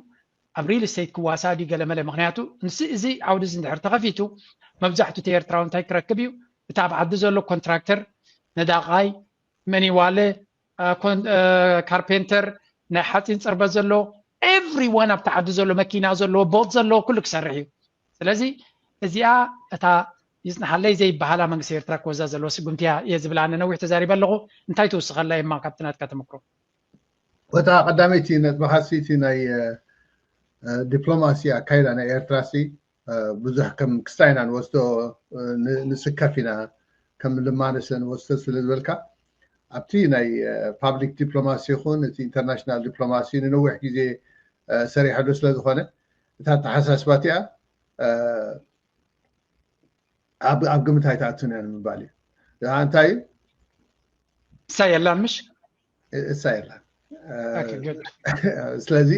ኣብ ሪል ስቴት ክዋሳእ ድዩ ገለመለ። ምክንያቱ ንስ እዚ ዓውዲ እዚ እንድሕር ተኸፊቱ መብዛሕቱ እቲ ኤርትራዊ እንታይ ክረክብ እዩ? እቲ ኣብ ዓዲ ዘሎ ኮንትራክተር፣ ነዳቓይ፣ መኒዋለ፣ ካርፔንተር፣ ናይ ሓፂን ፅርበት ዘሎ ኤቭሪዋን ኣብቲ ዓዲ ዘሎ መኪና ዘለዎ ቦት ዘለዎ ኩሉ ክሰርሕ እዩ። ስለዚ እዚኣ እታ ይፅንሓለይ ዘይበሃላ መንግስቲ ኤርትራ ክወዛ ዘለዎ ስጉምቲ እያ እየ ዝብል ኣነ ነዊሕ ተዛሪበ ኣለኹ። እንታይ ትውስኸላ የማ ካብቲ ናትካ ተመክሮ? ወታ ቀዳመይቲ ነጥብኻ ሲ እቲ ናይ ዲፕሎማሲ ኣካይዳ ናይ ኤርትራ ሲ ብዙሕ ከም ክስታይ ኢና ንወስዶ ንስከፍ ኢና ከም ልማነሰ ንወስዶ ስለ ዝበልካ ኣብቲ ናይ ፓብሊክ ዲፕሎማሲ ይኹን እቲ ኢንተርናሽናል ዲፕሎማሲ ንነዊሕ ግዜ ሰሪሐሉ ስለ ዝኾነ እታ ኣተሓሳስባ እቲኣ ኣብ ግምት ኣይትኣቱን እያ ንምባል እዩ። እንታይ እዩ እሳ የላን ምሽ እሳ የላን። ስለዚ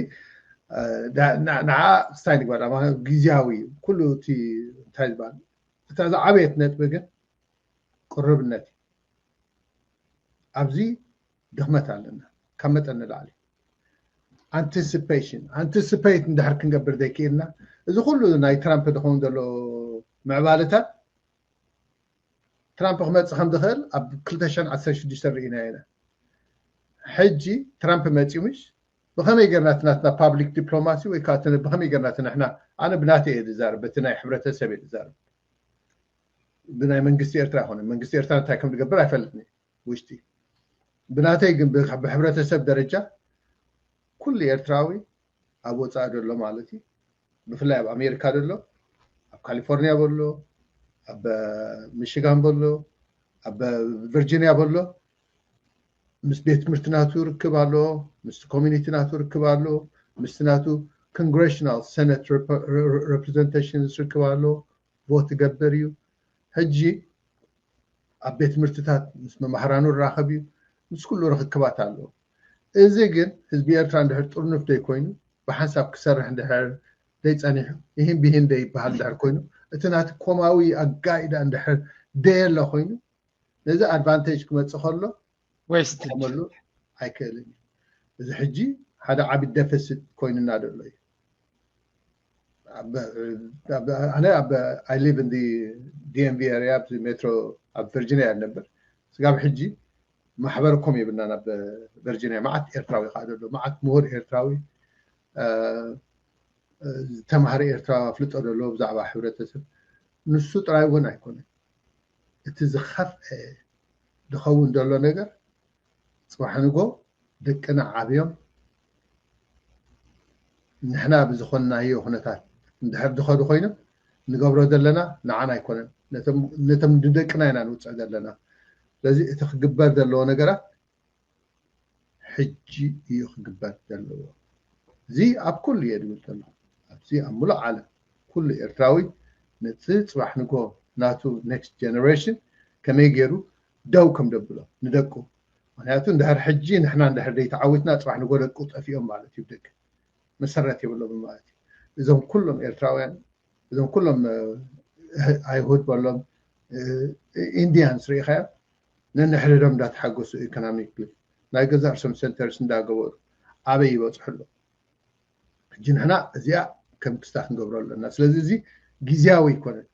ንዓ ክስታይ ንግበር ግዜያዊ ኩሉ እቲ እንታይ ዝበሃል እታ ዝዓበየት ነጥቢ ግን ቅርብነት እዩ። ኣብዚ ድኽመት ኣለና ካብ መጠን ንላዕሊ። Anticipation, anticipate እንድሕር ክንገብር ዘይክኢልና፣ እዚ ኩሉ ናይ ትራምፕ ዝኸውን ዘሎ ምዕባለታት፣ ትራምፕ ክመፅእ ከም ዝኽእል ኣብ ክልተ ሽሕን ዓሰርተ ሽዱሽተን ርኢናዮ ኢና። ሕጂ ትራምፕ መፂኡ ምሽ ብኸመይ ጌርና እቲ ናትና ፓብሊክ ዲፕሎማሲ ወይ ከዓ እቲ ብኸመይ ጌርና እቲ ንሕና፣ ኣነ ብናተይ እየ ዝዛረብ፣ በቲ ናይ ሕብረተሰብ እየ ዝዛረብ፣ ብናይ መንግስቲ ኤርትራ ይኮነ፣ መንግስቲ ኤርትራ እንታይ ከም ዝገብር ኣይፈልጥን እየ ውሽጢ። ብናተይ ግን ብ- ብሕብረተሰብ ደረጃ ኩሉ ኤርትራዊ ኣብ ወፃኢ ዘሎ ማለት እዩ፣ ብፍላይ ኣብ ኣሜሪካ ዘሎ፣ ኣብ ካሊፎርኒያ በሎ፣ ኣብ ሚሽጋን በሎ፣ ኣብ ቨርጂኒያ በሎ፣ ምስ ቤት ትምህርቲ ናቱ ርክብ ኣሎ፣ ምስ ኮሚኒቲ ናቱ ርክብ ኣሎ፣ ምስ ናቱ ኮንግሬሽናል ሰነት ሬፕሬዘንቴሽን ርክብ ኣሎ፣ ቮት ይገብር እዩ። ሕጂ ኣብ ቤት ትምህርትታት ምስ መማህራኑ ራኸብ እዩ፣ ምስ ኩሉ ርክክባት ኣለዎ። እዚ ግን ህዝቢ ኤርትራ እንድሕር ጥርኑፍ ደይ ኮይኑ ብሓንሳብ ክሰርሕ እንድሕር ደይ ጸኒሑ፣ ይህን ብሂን ደይ ይበሃል እንድሕር ኮይኑ፣ እቲ ናቲ ኮማዊ ኣጋይዳ እንድሕር ደየለ ኮይኑ፣ ነዚ ኣድቫንቴጅ ክመጽእ ከሎ ዌስት ክጥቀመሉ ኣይክእልን እዩ። እዚ ሕጂ ሓደ ዓቢ ደፊሲት ኮይንና ዘሎ እዩ። ኣብ- ኣብ- ኣነ ኣብ I live in the D M V area፣ ኣብዚ ሜትሮ፣ ኣብ ቨርጂኒያ እየ ዝነብር። ስጋብ ሕጂ ማሕበር ኮም የብልናን ኣብ ቨርጂኒያ። መዓት ኤርትራዊ ከዓ ዘሎ፣ መዓት ምሁር ኤርትራዊ፣ እ፣ ዝተማህረ ኤርትራዊ ኣፍልጦ ዘለዎ ብዛዕባ ሕብረተሰብ። ንሱ ጥራይ እውን ኣይኮነን። እቲ ዝኸፍአ ዝኸውን ዘሎ ነገር፣ ጽባሕ ንጎ ደቅና ዓብዮም ንሕና ብዝኾንናዮ ኩነታት እንድሕር ዝኸዱ ኮይኖም፣ ንገብሮ ዘለና ንዓና ኣይኮነን፣ ነቶም- ነቶም ንደቅና ኢና ንውፅዕ ዘለና። ስለዚ እቲ ክግበር ዘለዎ ነገራት ሕጂ እዩ ክግበር ዘለዎ። እዚ ኣብ ኩሉ እየ ዝብል ዘለኹ። ኣብዚ ኣብ ሙሉእ ዓለም ኩሉ ኤርትራዊ ነቲ ጽባሕ ንጎ ናቱ ኔክስት ጀነሬሽን ከመይ ገይሩ ደው ከም ደብሎ ንደቁ። ምክንያቱ እንድሕር ሕጂ ንሕና እንድሕር ዘይተዓዊትና፣ ጽባሕ ንጎ ደቁ ጠፊኦም ማለት እዩ። ደቂ መሰረት የብሎም ማለት እዩ። እዞም ኩሎም ኤርትራውያን፣ እዞም ኩሎም እ፣ ኣይሁድ በሎም፣ እ፣ ኢንዲያንስ ርኢኻዮም፣ ነንሕድዶም እንዳተሓገሱ ኢኮኖሚክሊ ናይ ገዛእ ርእሶም ሰንተርስ እንዳገበሩ ኣበይ ይበፅሑ ኣለዉ? ሕጂ ንሕና እዚኣ ከም ክስታ ክንገብሮ ኣለና። ስለዚ እዚ ግዝያዊ ኣይኮነን፣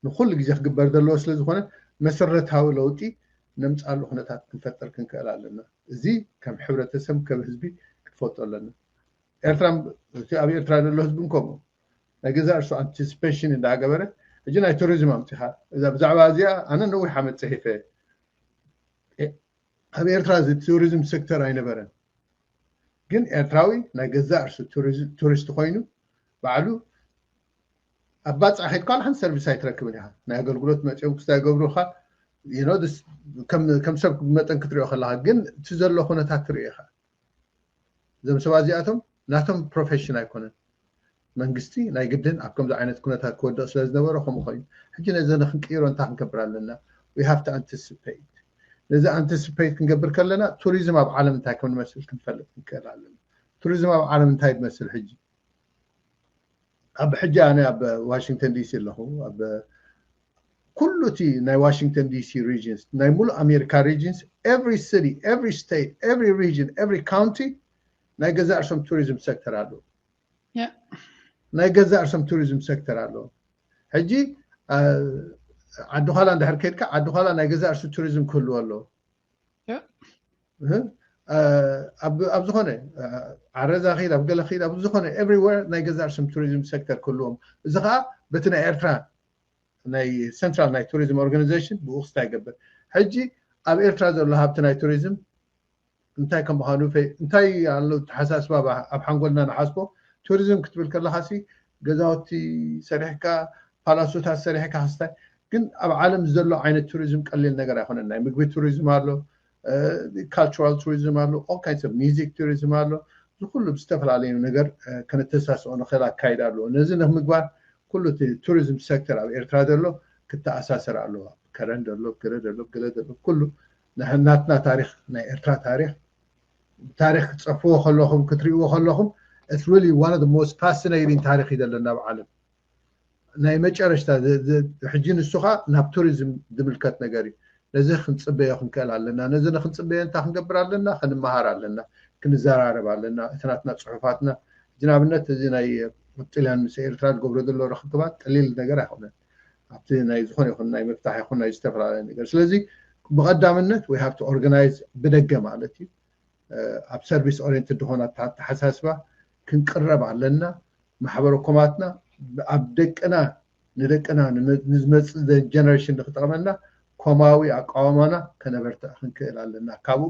ንኩሉ ግዜ ክግበር ዘለዎ ስለ ዝኾነ፣ መሰረታዊ ለውጢ ነምፃሉ ኩነታት ክንፈጥር ክንክእል ኣለና። እዚ ከም ሕብረተሰብ፣ ከም ህዝቢ ክትፈልጦ ኣለና። ኤርትራ፣ እቲ ኣብ ኤርትራ ዘሎ ህዝቢ ከምኡ ናይ ገዛእ ርእሱ ኣንቲሲፔሽን እንዳገበረ፣ ሕጂ ናይ ቱሪዝም ኣምፂኻ፣ እዛ ብዛዕባ እዚኣ ኣነ ነዊሕ ዓመት ፅሒፈ። እ፣ ኣብ ኤርትራ እዚ ቱሪዝም ሴክተር ኣይነበረን፣ ግን ኤርትራዊ ናይ ገዛእ ርእሱ ቱሪዝ- ቱሪስት ኮይኑ ባዕሉ ኣብ ባፅዕ ከይድካ ዋላ ሓንቲ ሰርቪስ ኣይትረክብን ኢኻ። ናይ ኣገልግሎት መፂኦም ክስታይ ይገብሩኻ፣ you know፣ this- ከም ከም ሰብ መጠን ክትሪኦ ከለኻ፣ ግን እቲ ዘሎ ኩነታት ትርኢ ኢኻ። እዞም ሰባት እዚኣቶም ናቶም ፕሮፌሽን ኣይኮነን። መንግስቲ ናይ ግድን ኣብ ከምዚ ዓይነት ኩነታት ክወድቕ ስለ ዝነበሮ ከምኡ ኮይኑ። ሕጂ ነዚ ንክንቅይሮ እንታይ ክንገብር ኣለና? We have to anticipate። ነዚ ኣንቲሲፔት ክንገብር ከለና ቱሪዝም ኣብ ዓለም እንታይ ከም ንመስል ክንፈልጥ ክንክእል ኣለና። ቱሪዝም ኣብ ዓለም እንታይ ዝመስል ሕጂ? ኣብ ሕጂ ኣነ ኣብ ዋሽንግተን ዲሲ ኣለኹ። ኣብ ኩሉ እቲ ናይ ዋሽንግተን ዲሲ ሪጅንስ፣ ናይ ሙሉእ ኣሜሪካ ሪጅንስ፣ every city, every state, every region, every county ናይ ገዛእ ርእሶም ቱሪዝም ሴክተር ኣለዎ። Yeah. ናይ ገዛእ ርእሶም ቱሪዝም ሴክተር ኣለዎ። ሕጂ አ፣ ዓዲ ዃላ እንድሕር ከድካ፣ ዓዲ ዃላ ናይ ገዛእ ርእሱ ቱሪዝም ክህልዎ ኣለዎ። Yeah. እህ፣ አ፣ ኣብ ኣብ ዝኾነ፣ አ፣ ዓረዛ ኺድ፣ ኣብ ገለ ኺድ፣ ኣብ ዝኾነ ኤቭሪዌር ናይ ገዛእ ርእሶም ቱሪዝም ሴክተር ክህልዎም። እዚ ከዓ በቲ ናይ ኤርትራ ናይ ሰንትራል ናይ ቱሪዝም ኦርጋናይዜሽን ብኡ ክስታይ ይገብር። ሕጂ ኣብ ኤርትራ ዘሎ ሃብቲ ናይ ቱሪዝም እንታይ ከም ምዃኑ ፈ- እንታይ ኣሎ ተሓሳስባ ኣብ- ኣብ ሓንጎልና ንሓስቦ። ቱሪዝም ክትብል ከለኻ ሲ ገዛውቲ ሰሪሕካ፣ ፓላሶታት ሰሪሕካ ክስታይ። ግን ኣብ ዓለም ዘሎ ዓይነት ቱሪዝም ቀሊል ነገር ኣይኮነን። ናይ ምግቢ ቱሪዝም ኣሎ፣ ካልቸራል ቱሪዝም ኣሎ፣ all kinds of music tourism ኣሎ። እዚ ኩሉ ብዝተፈላለዩ ነገር እ፣ ከነተሳስኦ ንኽእል ኣካይዳ ኣለዎ። ነዚ ንምግባር ኩሉ እቲ ቱሪዝም ሴክተር ኣብ ኤርትራ ዘሎ ክተኣሳሰር ኣለዎ። ከረን ዘሎ፣ ገለ ዘሎ፣ ገለ ዘሎ፣ ኩሉ ንሕ- ናትና ታሪኽ፣ ናይ ኤርትራ ታሪኽ፣ ታሪኽ ክትጸፍዎ ከለኹም፣ ክትርእይዎ ከለኹም፣ it's really one of the most fascinating ታሪኽ እዩ ዘለና ኣብ ዓለም። ናይ መጨረሽታ ሕጂ ንሱኻ ናብ ቱሪዝም ዝምልከት ነገር እዩ። ነዚ ክንፅበዮ ክንክእል ኣለና። ነዚ ንክንፅበዮ እንታይ ክንገብር ኣለና? ክንመሃር ኣለና፣ ክንዘራረብ ኣለና። እቲ ናትና ፅሑፋትና ሕጂ ንኣብነት እዚ ናይ ጥልያን ምስ ኤርትራ ዝገብሮ ዘሎ ርክክባት ቀሊል ነገር ኣይኮነን። ኣብቲ ናይ ዝኾነ ይኹን ናይ ምፍታሕ ይኹን ናይ ዝተፈላለየ ነገር ስለዚ ብቐዳምነት we have to organize ብደገ ማለት እዩ ኣብ service oriented ዝኾነ ኣተሓሳስባ ክንቅረብ ኣለና። ማሕበረ ኮማትና ኣብ ደቅና ንደቅና ንዝመፅእ generation ንክጠቕመና ኮማዊ ኣቃውማና ከነበርትዕ ክንክእል ኣለና። ካብኡ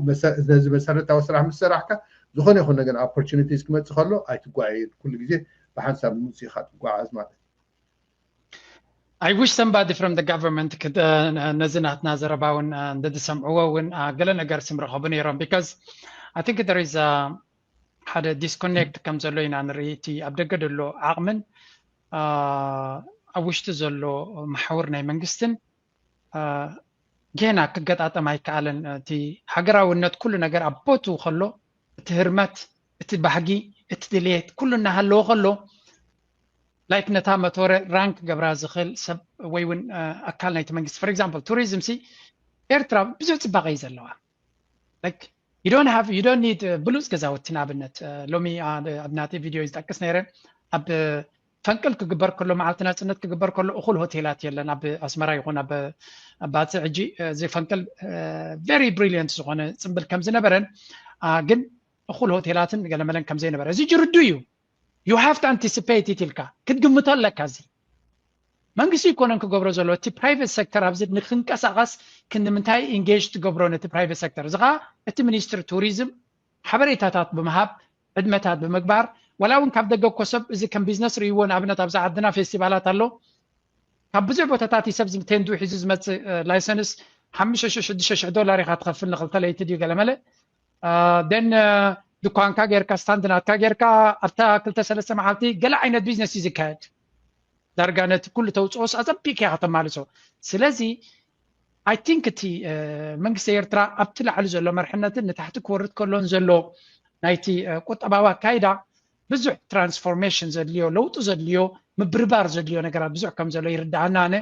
ነዚ መሰረታዊ ስራሕ ምስ ሰራሕካ ዝኾነ ይኹን ነገር opportunities ክመፅእ ከሎ ኣይትጓየይን። ኩሉ ግዜ ብሓንሳብ ምምፅኡ ኢኻ ትጓዓዝ ማለት እዩ። I wish somebody from the government could ነዚ ናትና ዘረባ እውን እንተዝሰምዕዎ እውን ገለ ነገር ስም ረኸቡ ነይሮም because I think there is ሓደ disconnect ከም ዘሎ ኢና ንርኢ። እቲ ኣብ ደገ ዘሎ ዓቕምን ኣብ ውሽጢ ዘሎ መሓውር ናይ መንግስትን ጌና ክገጣጠም ኣይከኣለን። እቲ ሃገራውነት ኩሉ ነገር ኣብ ቦትኡ ከሎ እቲ ህርመት እቲ ባህጊ እቲ ድልየት ኩሉ እናሃለዎ ከሎ like ነታ መቶረ run ክገብራ ዝኽእል ሰብ ወይ እውን ኣካል ናይቲ መንግስቲ for example tourism ሲ ኤርትራ ብዙሕ ፅባቐ እዩ ዘለዋ like you don't have you don't need ብሉፅ ገዛውቲ ንኣብነት ሎሚ ኣብ ናተይ ቪድዮ ዝጠቅስ ነይረ ኣብ ፈንቅል ክግበር ከሎ መዓልቲ ናፅነት ክግበር ከሎ እኹል ሆቴላት የለን ኣብ ኣስመራ ይኹን ኣብ ባፅዕ ሕጂ እዚ ፈንቅል very brilliant ዝኾነ ፅምብል ከም ዝነበረን ግን እኹል ሆቴላትን ገለመለን ከም ዘይነበረ እዚ ጅርዱ እዩ you have to anticipate it ኢልካ ክትግምቶ ኣለካ እዚ መንግስቲ ይኮነን ክገብሮ ዘሎ እቲ private sector ኣብዚ ንክንቀሳቀስ ክንዲ ምንታይ engage ትገብሮ ነቲ private sector እዚ ከዓ እቲ ሚኒስትሪ ቱሪዝም ሓበሬታታት ብምሃብ ዕድመታት ብምግባር ዋላ እውን ካብ ደገ እኮ ሰብ እዚ ከም ቢዝነስ ርእይዎ ንኣብነት ኣብዛ ዓድና ፌስቲቫላት ኣሎ ካብ ብዙሕ ቦታታት እዩ ሰብ ቴንዱ ሒዙ ዝመፅእ license ሓሙሽተ ሽሕ ሽዱሽተ ሽሕ ዶላር ኢካ ትኸፍል ንክልተ ለይቲ ድዩ ገለመለ then ድኳንካ ጌርካ ስታንድ ናትካ ጌርካ ኣብታ ክልተ ሰለስተ መዓልቲ ገለ ዓይነት ቢዝነስ እዩ ዝካየድ ዳርጋ ነቲ ኩሉ ተውፅኦስ ኣፀቢቅካ ከተማልሶ ስለዚ I think እቲ መንግስቲ ኤርትራ ኣብቲ ላዕሊ ዘሎ መርሕነትን ንታሕቲ ክወርድ ከሎን ዘሎ ናይቲ ቁጠባዊ ኣካይዳ ብዙሕ transformation ዘድልዮ ለውጢ ዘድልዮ ምብርባር ዘድልዮ ነገራት ብዙሕ ከም ዘሎ ይርዳኣና ኣነ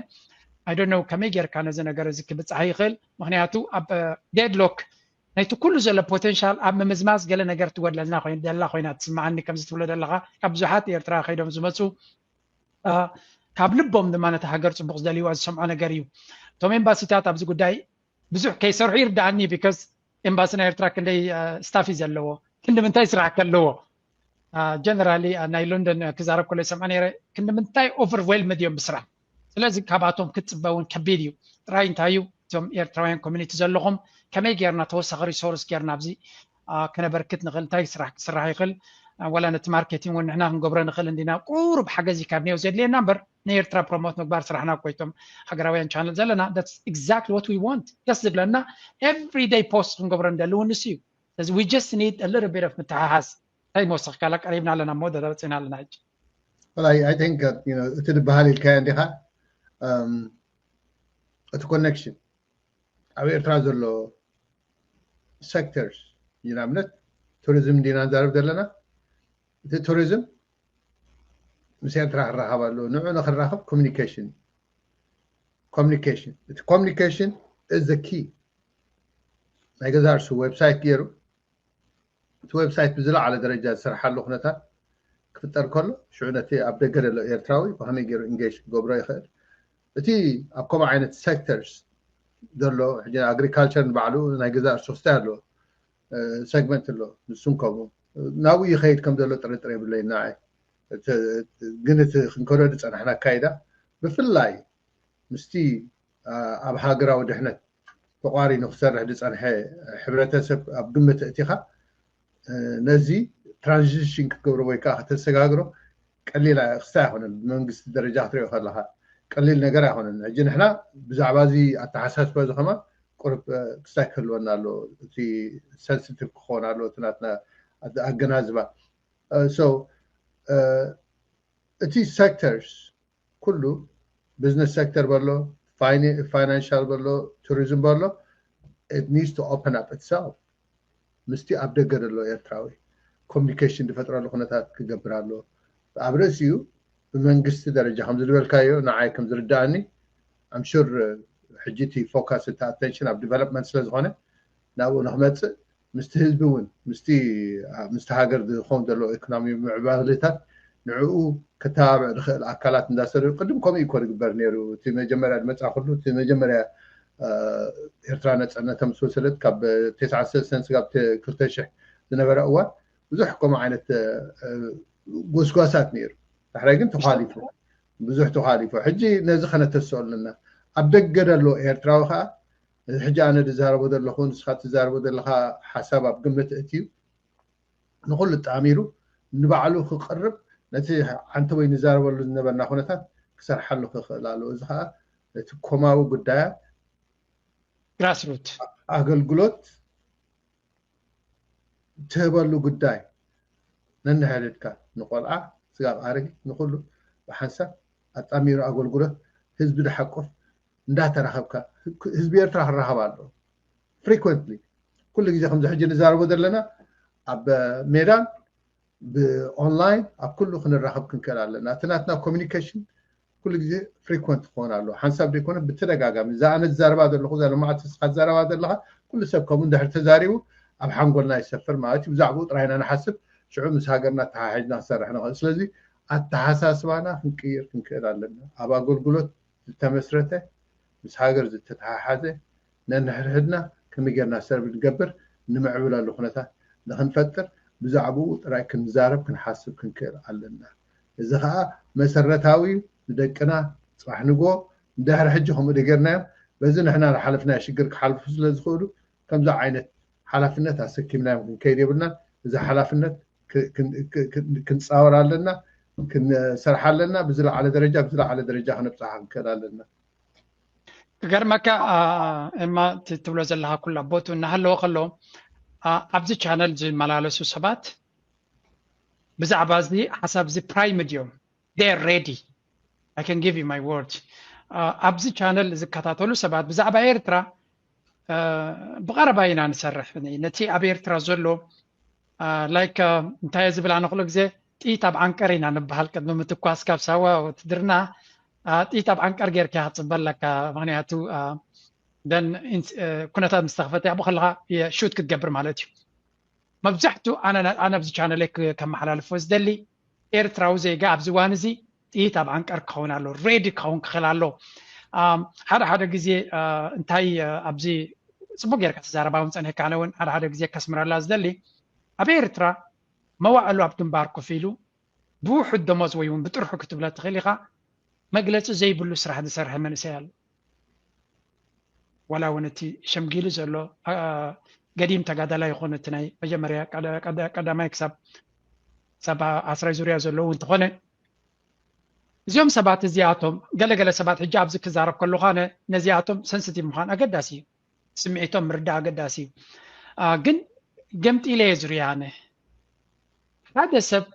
I don't know ከመይ ጌርካ ነዚ ነገር እዚ ክብፅሓ ይኽእል ምክንያቱ ኣብ deadlock ናይቲ ኩሉ ዘሎ potential ኣብ ምምዝማዝ ገለ ነገር ትጎድለልና ደላ ኮይና ትስምዓኒ ከምዚ ትብሎ ዘለካ ካብ ብዙሓት ኤርትራ ከይዶም ዝመፁ ካብ ልቦም ድማ ነቲ ሃገር ፅቡቅ ዝደልይዋ ዝሰምዖ ነገር እዩ እቶም ኤምባሲታት ኣብዚ ጉዳይ ብዙሕ ከይሰርሑ ይርዳኣኒ because ኤምባሲ ናይ ኤርትራ ክንደይ staff እዩ ዘለዎ ክንዲ ምንታይ ስራሕ ከለዎ generally ናይ ሎንደን ክዛረብ ከሎ ይሰምዖ ነይረ ክንዲ ምንታይ overwhelmed እዮም ብስራሕ ስለዚ ካብኣቶም ክትፅበ እውን ከቢድ እዩ ጥራይ እንታይ እዩ እቶም ኤርትራውያን community ዘለኹም ከመይ ጌርና ተወሳኺ resource ጌርና ኣብዚ ክነበርክት ንኽእል እንታይ ስራሕ ክስራሕ ይኽእል ወላ ነቲ marketing እውን ንሕና ክንገብሮ ንኽእል እንዲና ቁሩብ ሓገዝ እዩ ካብ ኔው ዘድልየና እምበር ንኤርትራ promote ምግባር ስራሕና እኮ እቶም ሃገራውያን channel ዘለና that's exactly what we want ደስ ዝብለና everyday post ክንገብሮ እንደሊ እውን ንሱ እዩ ስለዚ we just need a little bit of ምትሓሓዝ እንታይ መወሰኽካላ ቀሪብና ኣለና መወዳዳ በፂና ኣለና ሕጂ I think እቲ ዝበሃል ኢልካዮ እንዲኻ እቲ connection ኣብ ኤርትራ ዘሎ sectors ንኣብነት ቱሪዝም እንዲና ንዛረብ ዘለና እቲ ቱሪዝም ምስ ኤርትራ ክራኸብ ኣለዎ ንዑ ንክራኸብ communication communication እቲ communication is the key ናይ ገዛ እርሱ website ገይሩ እቲ website ብዝለዓለ ደረጃ ዝስርሓሉ ኩነታት ክፍጠር ከሎ ሽዑ ነቲ ኣብ ደገ ዘሎ ኤርትራዊ ብከመይ ገይሩ engage ክገብሮ ይኽእል እቲ ኣብ ከምኡ ዓይነት sectors ዘሎ ሕጂ agriculture ንባዕሉ ናይ ገዛ እርሱ ክስታይ ኣለዎ segment ኣሎ ንሱን ከምኡ ናብኡ ይኸይድ ከም ዘሎ ጥርጥር የብለይ ንዓይ ግን እቲ ክንከዶ ዝፀናሕና ኣካይዳ ብፍላይ ምስቲ ኣብ ሃገራዊ ድሕነት ተቋሪኑ ክሰርሕ ዝፀንሐ ሕብረተሰብ ኣብ ግምት እቲኻ ነዚ transition ክትገብሮ ወይ ከዓ ከተሰጋግሮ ቀሊል ክስታይ ኣይኮነን ብመንግስቲ ደረጃ ክትሪኦ ከለካ ቀሊል ነገር ኣይኮነን ሕጂ ንሕና ብዛዕባ እዚ ኣተሓሳስባ እዚ ከማ ቁርብ ክስታይ ክህልወና ኣሎ እቲ sensitive ክኸውን ኣሎ እቲ ናትና ኣገናዝባ so እቲ sectors ኩሉ business sector በሎ financial በሎ tourism በሎ it needs to open up itself ምስቲ ኣብ ደገ ዘሎ ኤርትራዊ communication ዝፈጥረሉ ኩነታት ክገብር ኣሎ ኣብ ርእሲኡ ብመንግስቲ ደረጃ ከም ዝበልካዮ ንዓይ ከም ዝርዳእኒ ኣምሹር ሕጂ እቲ ፎካስ እቲ ኣቴንሽን ኣብ ዲቨሎፕመንት ስለ ዝኾነ ናብኡ ንክመፅእ ምስቲ ህዝቢ እውን ምስቲ ምስቲ ሃገር ዝኸውን ዘሎ ኢኮኖሚ ምዕባለታት ንዕኡ ከተባብዕ ዝኽእል ኣካላት እንዳሰሩ ቅድም ከምኡ ይኮ ዝግበር ነይሩ። እቲ መጀመርያ ዝመፃ ኩሉ እቲ መጀመርያ ኤርትራ ነፃነታ ምስ ወሰደት ካብ ተስዓ ሰለስተን ስጋብ ክልተ ሽሕ ዝነበረ እዋን ብዙሕ ከምኡ ዓይነት ጎስጓሳት ነይሩ። ዳሕራይ ግን ተኳሊፉ፣ ብዙሕ ተኳሊፉ። ሕጂ ነዚ ከነተስኦ ኣለና። ኣብ ደገ ዘሎ ኤርትራዊ ከዓ እዚ ሕጂ ኣነ ዝዛረቦ ዘለኹ ንስኻ ትዛረቦ ዘለኻ ሓሳብ ኣብ ግምት እትዩ ንኹሉ ጣሚሩ ንባዕሉ ክቕርብ ነቲ ዓንተ ወይ ንዛረበሉ ዝነበርና ኩነታት ክሰርሓሉ ክኽእል ኣለዎ። እዚ ከዓ ነቲ ኮማዊ ጉዳያት ግራስሩት ኣገልግሎት ትህበሉ ጉዳይ ነንሕድድካ ንቆልዓ ስጋብ ኣረጊት ንኩሉ ብሓንሳብ ኣጣሚሩ ኣገልግሎት ህዝቢ ዝሓቁፍ እንዳተራኸብካ ህዝቢ ኤርትራ ክራኸብ ኣለዎ። ፍሪኮንትሊ ኩሉ ግዜ ከምዚ ሕጂ ንዛረቦ ዘለና ኣብ ሜዳን ብኦንላይን ኣብ ኩሉ ክንራኸብ ክንክእል ኣለና። እቲ ናትና ኮሚኒኬሽን ኩሉ ግዜ ፍሪኮንት ክኾን ኣለዎ። ሓንሳብ ዘይኮነ ብተደጋጋሚ እዛ ኣነ ዝዛረባ ዘለኹ እዛ ሎማዓንቲ ንስኻ ትዛረባ ዘለኻ ኩሉ ሰብ ከምኡ እንድሕር ተዛሪቡ ኣብ ሓንጎልና ይሰፍር ማለት እዩ። ብዛዕባኡ ጥራይ ኢና ንሓስብ፣ ሽዑ ምስ ሃገርና ኣተሓሒዝና ክሰርሕ ንኽእል። ስለዚ ኣተሓሳስባና ክንቅይር ክንክእል ኣለና። ኣብ ኣገልግሎት ዝተመስረተ ምስ ሃገር ዝተተሓሓዘ ነንሕድሕድና ከመይ ጌርና ሰርቭ ንገብር ንምዕብለሉ ኩነታት ንክንፈጥር ብዛዕባኡ ጥራይ ክንዛረብ ክንሓስብ ክንክእል ኣለና። እዚ ከዓ መሰረታዊ እዩ። ንደቅና ፅባሕ ንግሆ እንድሕሪ ሕጂ ከምኡ ደጌርናዮም በዚ ንሕና ዝሓለፍናዮ ሽግር ክሓልፉ ስለ ዝኽእሉ ከምዚ ዓይነት ሓላፍነት ኣሰኪምናዮም ክንከይድ የብልናን። እዚ ሓላፍነት ክንፃወር ኣለና፣ ክንሰርሕ ኣለና። ብዝለዓለ ደረጃ ብዝለዓለ ደረጃ ክነብፅሓ ክንክእል ኣለና። ክገርመካ ኤማ ትብሎ ዘለካ ኩላ ቦቱ እናሃለወ ከሎ ኣብዚ ቻነል ዝመላለሱ ሰባት ብዛዕባ እዚ ሓሳብ እዚ ፕራይምድ እዮም። They're ready. I can give you my word. ኣብዚ ቻነል ዝከታተሉ ሰባት ብዛዕባ ኤርትራ ብቐረባ ኢና ንሰርሕ። ነቲ ኣብ ኤርትራ ዘሎ ላይክ እንታይ ዝብል ኣነ ኩሉ ግዜ ጥይት ኣብ ዓንቀር ኢና ንበሃል ቅድሚ ምትኳስ ካብ ሳዋ ውትድርና ጥይት ኣብ ዓንቀር ጌርካ ክፅበ ኣለካ። ምክንያቱ ደን ኩነታት ምስ ተኸፈተ ኣብኡ ከለካ ሹት ክትገብር ማለት እዩ። መብዛሕቱ ኣነ ኣብዚ ቻነለይ ከመሓላልፎ ዝደሊ ኤርትራዊ ዜጋ ኣብዚ እዋን እዚ ጥይት ኣብ ዓንቀር ክኸውን ኣሎ፣ ሬዲ ክኸውን ክኽእል ኣሎ። ሓደ ሓደ ግዜ እንታይ ኣብዚ ፅቡቅ ጌርካ ተዛረባ እውን ፀኒሕካ ኣነ እውን ሓደ ሓደ ግዜ ከስምረላ ዝደሊ ኣብ ኤርትራ መዋእሉ ኣብ ግንባር ኮፍ ኢሉ ብውሑድ ደሞዝ ወይ እውን ብጥርሑ ክትብለ ትኽእል ኢኻ መግለፂ ዘይብሉ ስራሕ ዝሰርሐ መንእሰይ ኣሎ። ዋላ እውን እቲ ሸምጊሉ ዘሎ ገዲም ተጋዳላይ ይኹን እቲ ናይ መጀመርያ ቀዳማይ ክሳብ ክሳብ ዓስራይ ዙርያ ዘለዉ እንተኾነ እዚኦም ሰባት እዚኣቶም ገለገለ ሰባት ሕጂ ኣብዚ ክዛረብ ከለኹ ኣነ ነዚኣቶም ሰንስቲቭ ምዃን ኣገዳሲ እዩ። ስምዒቶም ምርዳእ ኣገዳሲ እዩ። ግን ገምጢለ እየ ዝሪኦ ኣነ ሓደ ሰብ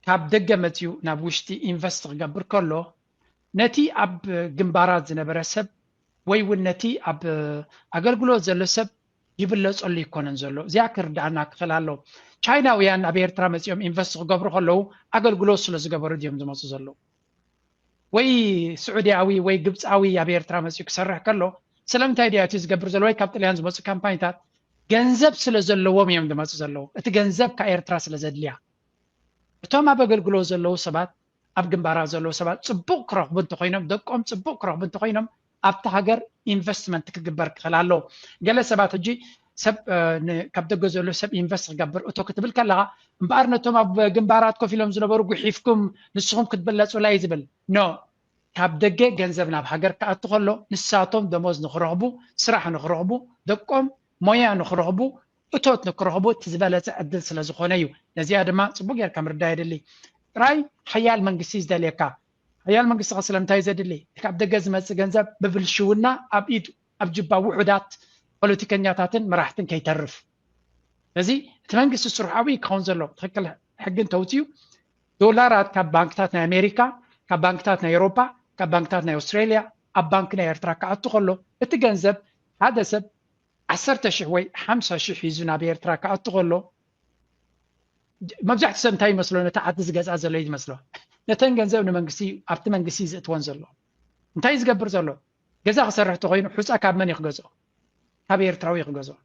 ካብ ደገ መፅዩ ናብ ውሽጢ ኢንቨስት ክገብር ከሎ ነቲ ኣብ ግንባራት ዝነበረ ሰብ ወይ እውን ነቲ ኣብ ኣገልግሎት ዘሎ ሰብ ይብለፀሉ ይኮነን ዘሎ። እዚኣ ክርዳእና ክኽእል ኣሎ። ቻይናውያን ኣብ ኤርትራ መፂኦም ኢንቨስት ክገብሩ ከለዉ ኣገልግሎት ስለ ዝገበሩ ድዮም ዝመፁ ዘለዉ? ወይ ስዑዲያዊ ወይ ግብፃዊ ኣብ ኤርትራ መፂኡ ክሰርሕ ከሎ ስለምንታይ ድያ እቲ ዝገብር ዘሎ? ወይ ካብ ጥልያን ዝመፁ ካምፓኒታት ገንዘብ ስለ ዘለዎም እዮም ዝመፁ ዘለዉ። እቲ ገንዘብ ካብ ኤርትራ ስለ ዘድልያ እቶም ኣብ ኣገልግሎት ዘለዉ ሰባት ኣብ ግንባራት ዘለዉ ሰባት ፅቡቅ ክረኽቡ እንተኮይኖም ደቆም ፅቡቅ ክረኽቡ እንተኮይኖም ኣብቲ ሃገር ኢንቨስትመንት ክግበር ክኽእል ኣለዎ። ገለ ሰባት ሕጂ ሰብ ካብ ደገ ዘሎ ሰብ ኢንቨስት ክገብር እቶ ክትብል ከለካ እምበኣር ነቶም ኣብ ግንባራት ኮፍ ኢሎም ዝነበሩ ጉሒፍኩም ንስኹም ክትብለፁላ እዩ ዝብል። ኖ፣ ካብ ደገ ገንዘብ ናብ ሃገር ክኣቱ ከሎ ንሳቶም ደሞዝ ንክረኽቡ፣ ስራሕ ንክረኽቡ፣ ደቆም ሞያ ንክረኽቡ፣ እቶት ንክረኽቡ እቲ ዝበለፀ ዕድል ስለ ዝኾነ እዩ። ነዚኣ ድማ ፅቡቅ ጌርካ ምርዳእ የድሊ። ጥራይ ሓያል መንግስቲ ዝደልየካ። ሓያል መንግስቲ ከ ስለምንታይ ዘድሊ? ካብ ደገ ዝመፅእ ገንዘብ ብብልሽውና ኣብ ኢድ ኣብ ጅባ ውሑዳት ፖለቲከኛታትን መራሕትን ከይተርፍ። ስለዚ እቲ መንግስቲ ስርሑ ኣብኡ ክኸውን ዘለዎ ትክክል ሕጊ እንተውፅኡ ዶላራት ካብ ባንክታት ናይ ኣሜሪካ፣ ካብ ባንክታት ናይ ኤውሮፓ፣ ካብ ባንክታት ናይ ኣውስትራሊያ ኣብ ባንክ ናይ ኤርትራ ክኣቱ ከሎ እቲ ገንዘብ ሓደ ሰብ ዓሰርተ ሽሕ ወይ ሓምሳ ሽሕ ሒዙ ናብ ኤርትራ ክኣቱ ከሎ መብዛሕትኡ ሰብ እንታይ ይመስሎ? ነቲ ዓዲ ዝገዝኣ ዘሎ እዩ ዝመስሎ። ነተን ገንዘብ ንመንግስቲ ኣብቲ መንግስቲ ዘእትወን ዘሎ እንታይ ዝገብር ዘሎ? ገዛ ክሰርሕ ተኮይኑ ሑፃ ካብ መን እዩ ክገዝኦ? ካብ ኤርትራዊ እዩ ክገዝኦ።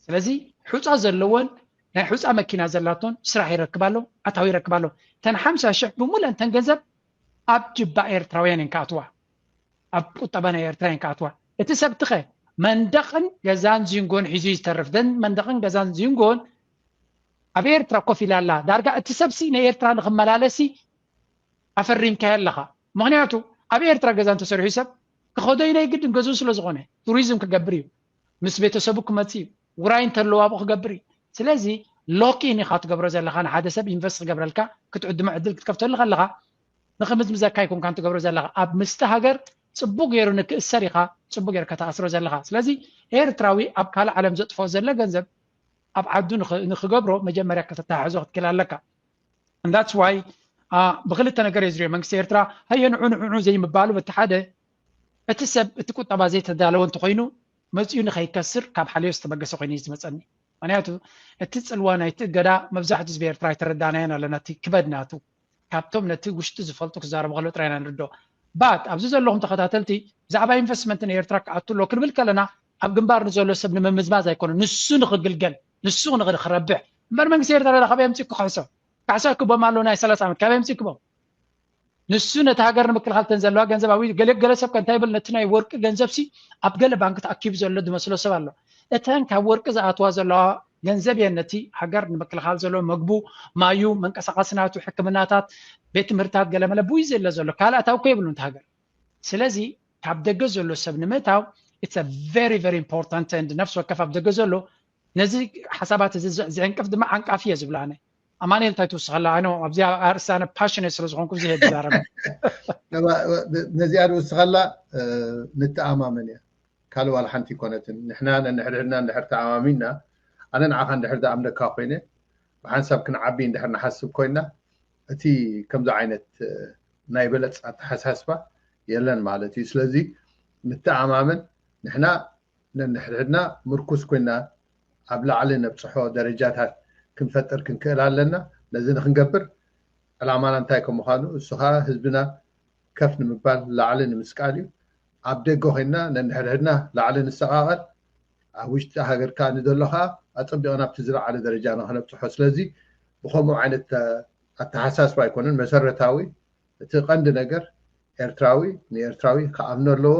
ስለዚ ሑፃ ዘለዎን ናይ ሑፃ መኪና ዘላቶን ስራሕ ይረክብ ኣሎ፣ ኣታዊ ይረክብ ኣሎ። ተን ሓምሳ ሽሕ ብሙለን ተን ገንዘብ ኣብ ጅባ ኤርትራውያን እየን ክኣትዋ፣ ኣብ ቁጠባ ናይ ኤርትራ እየን ክኣትዋ። እቲ ሰብ ትኸ መንደቕን ገዛን ዚንጎን ሒዙ እዩ ዝተርፍ። ደን መንደቕን ገዛን ዚንጎን ኣብ ኤርትራ ኮፍ ኢላ ኣላ። ዳርጋ እቲ ሰብሲ ንኤርትራ ንክመላለሲ ኣፈሪምካዮ ኣለኻ። ምክንያቱ ኣብ ኤርትራ ገዛ እንተሰሪሑ ሰብ ክኸዶ ኢለ ግድን ገዝኡ ስለ ዝኾነ ቱሪዝም ክገብር እዩ፣ ምስ ቤተሰቡ ክመጽእ እዩ፣ ውራይ እንተለዎ ኣብኡ ክገብር እዩ። ስለዚ ሎኪን ኢኻ ትገብሮ ዘለኻ ንሓደ ሰብ ኢንቨስት ክገብረልካ ክትዕድሞ ዕድል ክትከፍተሉ ከለኻ ንክምዝምዘካ ኣይኮንካን ትገብሮ ዘለኻ። ኣብ ምስቲ ሃገር ጽቡቅ ገይሩ ንክእሰር ኢኻ፣ ጽቡቅ ገይርካ ተኣስሮ ዘለኻ። ስለዚ ኤርትራዊ ኣብ ካልእ ዓለም ዘጥፍኦ ዘሎ ገንዘብ ኣብ ዓዱ ንኽ- ንክገብሮ መጀመርያ ከተተሓሕዞ ክትክእል ኣለካ። And that's why ብክልተ ነገር እየ ዝሪኦ መንግስቲ ኤርትራ። ሃየ ንዑ ንዑ ንዑ ዘይምባሉ በቲ ሓደ እቲ ሰብ እቲ ቁጠባ ዘይተዳለወ እንተኮይኑ መፅኡ ንከይከስር ካብ ሓልዮ ዝተበገሰ ኮይኑ እዩ ዝመፀኒ። ምክንያቱ እቲ ፅልዋ ናይቲ እገዳ መብዛሕትኡ ህዝቢ ኤርትራ ኣይተረዳናዮን ኣለና። እቲ ክበድ ናቱ ካብቶም ነቲ ውሽጢ ዝፈልጡ ክዛረቡ ከለዉ ጥራይ ኢና ንርድኦ። But ኣብዚ ዘለኹም ተኸታተልቲ ብዛዕባ ኢንቨስትመንት ንኤርትራ ክኣቱ ኣሎ ክንብል ከለና ኣብ ግንባር ንዘሎ ሰብ ንምምዝማዝ ኣይኮነ፣ ንሱ ንክግልገል ንሱ ንክረብሕ እምበር መንግስቲ ኤርትራ ካበይ ኣምፂኡ ክሕሶ? ካሕሳ ክቦም ኣሎ ናይ ሰላሳ ዓመት ካበይ ኣምፂኡ ክቦም? ንሱ ነቲ ሃገር ንምክልኻል ተን ዘለዋ ገንዘብ ኣብ ገለገለ ሰብ ከ እንታይ ይብል? ነቲ ናይ ወርቂ ገንዘብ ሲ ኣብ ገለ ባንክ ተኣኪቡ ዘሎ ዝመስሎ ሰብ ኣሎ። እተን ካብ ወርቂ ዝኣትዋ ዘለዋ ገንዘብ እየን ነቲ ሃገር ንምክልኻል ዘሎ መግቡ፣ ማዩ፣ መንቀሳቐሲ ናቱ፣ ሕክምናታት፣ ቤት ትምህርታት ገለመለ ብኡ ዘለ ዘሎ ካልእ ኣታዊ እኮ የብሉን እቲ ሃገር። ስለዚ ካብ ደገ ዘሎ ሰብ ንምእታው it's a very very important and ነፍሲ ወከፍ ኣብ ደገ ዘሎ ነዚ ሓሳባት እዚ ዝ- ዝዕንቅፍ ድማ ዓንቃፊ እየ ዝብሎ ኣነ። ኣማኑኤል እንታይ ትውስኸላ? ኣነ ኣብዚ ኣርእስቲ ኣነ ፓሽኔት ስለ ዝኾንኩ ዝሄድ ዝዛረብ ነዚኣ ዝውስኸላ ንተኣማመን እያ። ካልእ ዋላ ሓንቲ ይኮነትን። ንሕና ነንሕድሕድና እንድሕር ተኣማሚንና ኣነ ንዓኻ እንድሕር ዝኣምነካ ኮይነ ብሓንሳብ ክንዓቢ እንድሕር ንሓስብ ኮይና እቲ ከምዚ ዓይነት ናይ በለፅ ኣተሓሳስባ የለን ማለት እዩ። ስለዚ ንተኣማመን ንሕና ነንሕድሕድና ምርኩስ ኮይና ኣብ ላዕሊ ነብፅሖ ደረጃታት ክንፈጥር ክንክእል ኣለና። ነዚ ንክንገብር ዕላማና እንታይ ከም ምዃኑ እሱ ከዓ ህዝብና ከፍ ንምባል ላዕሊ ንምስቃል እዩ። ኣብ ደገ ኮይና ነንሕድሕድና ላዕሊ ንሰቃቀል፣ ኣብ ውሽጢ ሃገር ከዓ ንዘሎ ከዓ ኣፀቢቕና ኣብቲ ዝለዓለ ደረጃ ንክነብፅሖ። ስለዚ ብከምኡ ዓይነት ኣተሓሳስባ ኣይኮነን መሰረታዊ እቲ ቀንዲ ነገር ኤርትራዊ ንኤርትራዊ ክኣምኖ ኣለዎ።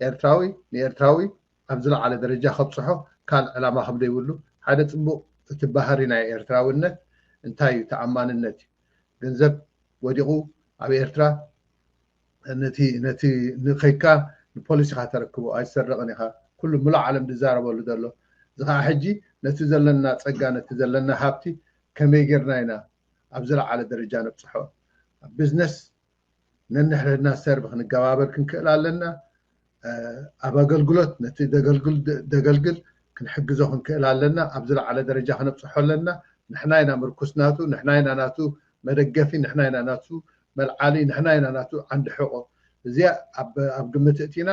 ኤርትራዊ ንኤርትራዊ ኣብ ዝለዓለ ደረጃ ከብፅሖ ካልእ ዕላማ ከም ዘይብሉ ሓደ ፅቡቅ እቲ ባህሪ ናይ ኤርትራውነት እንታይ እዩ? ተኣማንነት እዩ። ገንዘብ ወዲቁ ኣብ ኤርትራ ነቲ ነቲ ንኸይካ ንፖሊስ ኢኻ ተረክቦ ኣይትሰርቅን ኢኻ። ኩሉ ሙሉእ ዓለም ዝዛረበሉ ዘሎ እዚ ከዓ ሕጂ ነቲ ዘለና ፀጋ ነቲ ዘለና ሃብቲ ከመይ ጌርና ኢና ኣብ ዝለዓለ ደረጃ ነብፅሖ? ኣብ ቢዝነስ ነንሕድሕድና ሰርቭ ክንገባበር ክንክእል ኣለና። ኣብ ኣገልግሎት ነቲ ደገልግል ደገልግል ክንሕግዞ ክንክእል ኣለና። ኣብ ዝለዓለ ደረጃ ክነብፅሖ ኣለና። ንሕና ኢና ምርኩስ ናቱ፣ ንሕና ኢና ናቱ መደገፊ፣ ንሕና ኢና ናቱ መልዓሊ፣ ንሕና ኢና ናቱ ዓንዲ ሕቆ። እዚኣ ኣብ ኣብ ግምት እቲና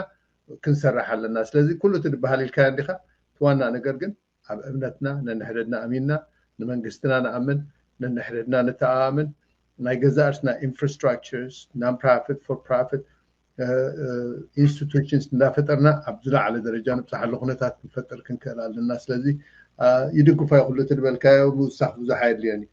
ክንሰርሕ ኣለና። ስለዚ ኩሉ እቲ ዝበሃል ኢልካዮ እንዲኻ፣ እቲ ዋና ነገር ግን ኣብ እምነትና ነንሕድሕድና ኣሚንና ንመንግስትና ንኣምን፣ ነንሕድሕድና ንተኣማመን፣ ናይ ገዛእ ርእስና ኢንፍራስትራክቸርስ non profit for profit institutions እንዳፈጠርና ኣብ ዝለዓለ ደረጃ ንብፅሓሉ ኩነታት ክንፈጥር ክንክእል ኣለና። ስለዚ ይድግፎ እየ ኩሉ እቲ ዝበልካዮ ምውሳኽ ብዙሕ ኣየድልዮን እዩ።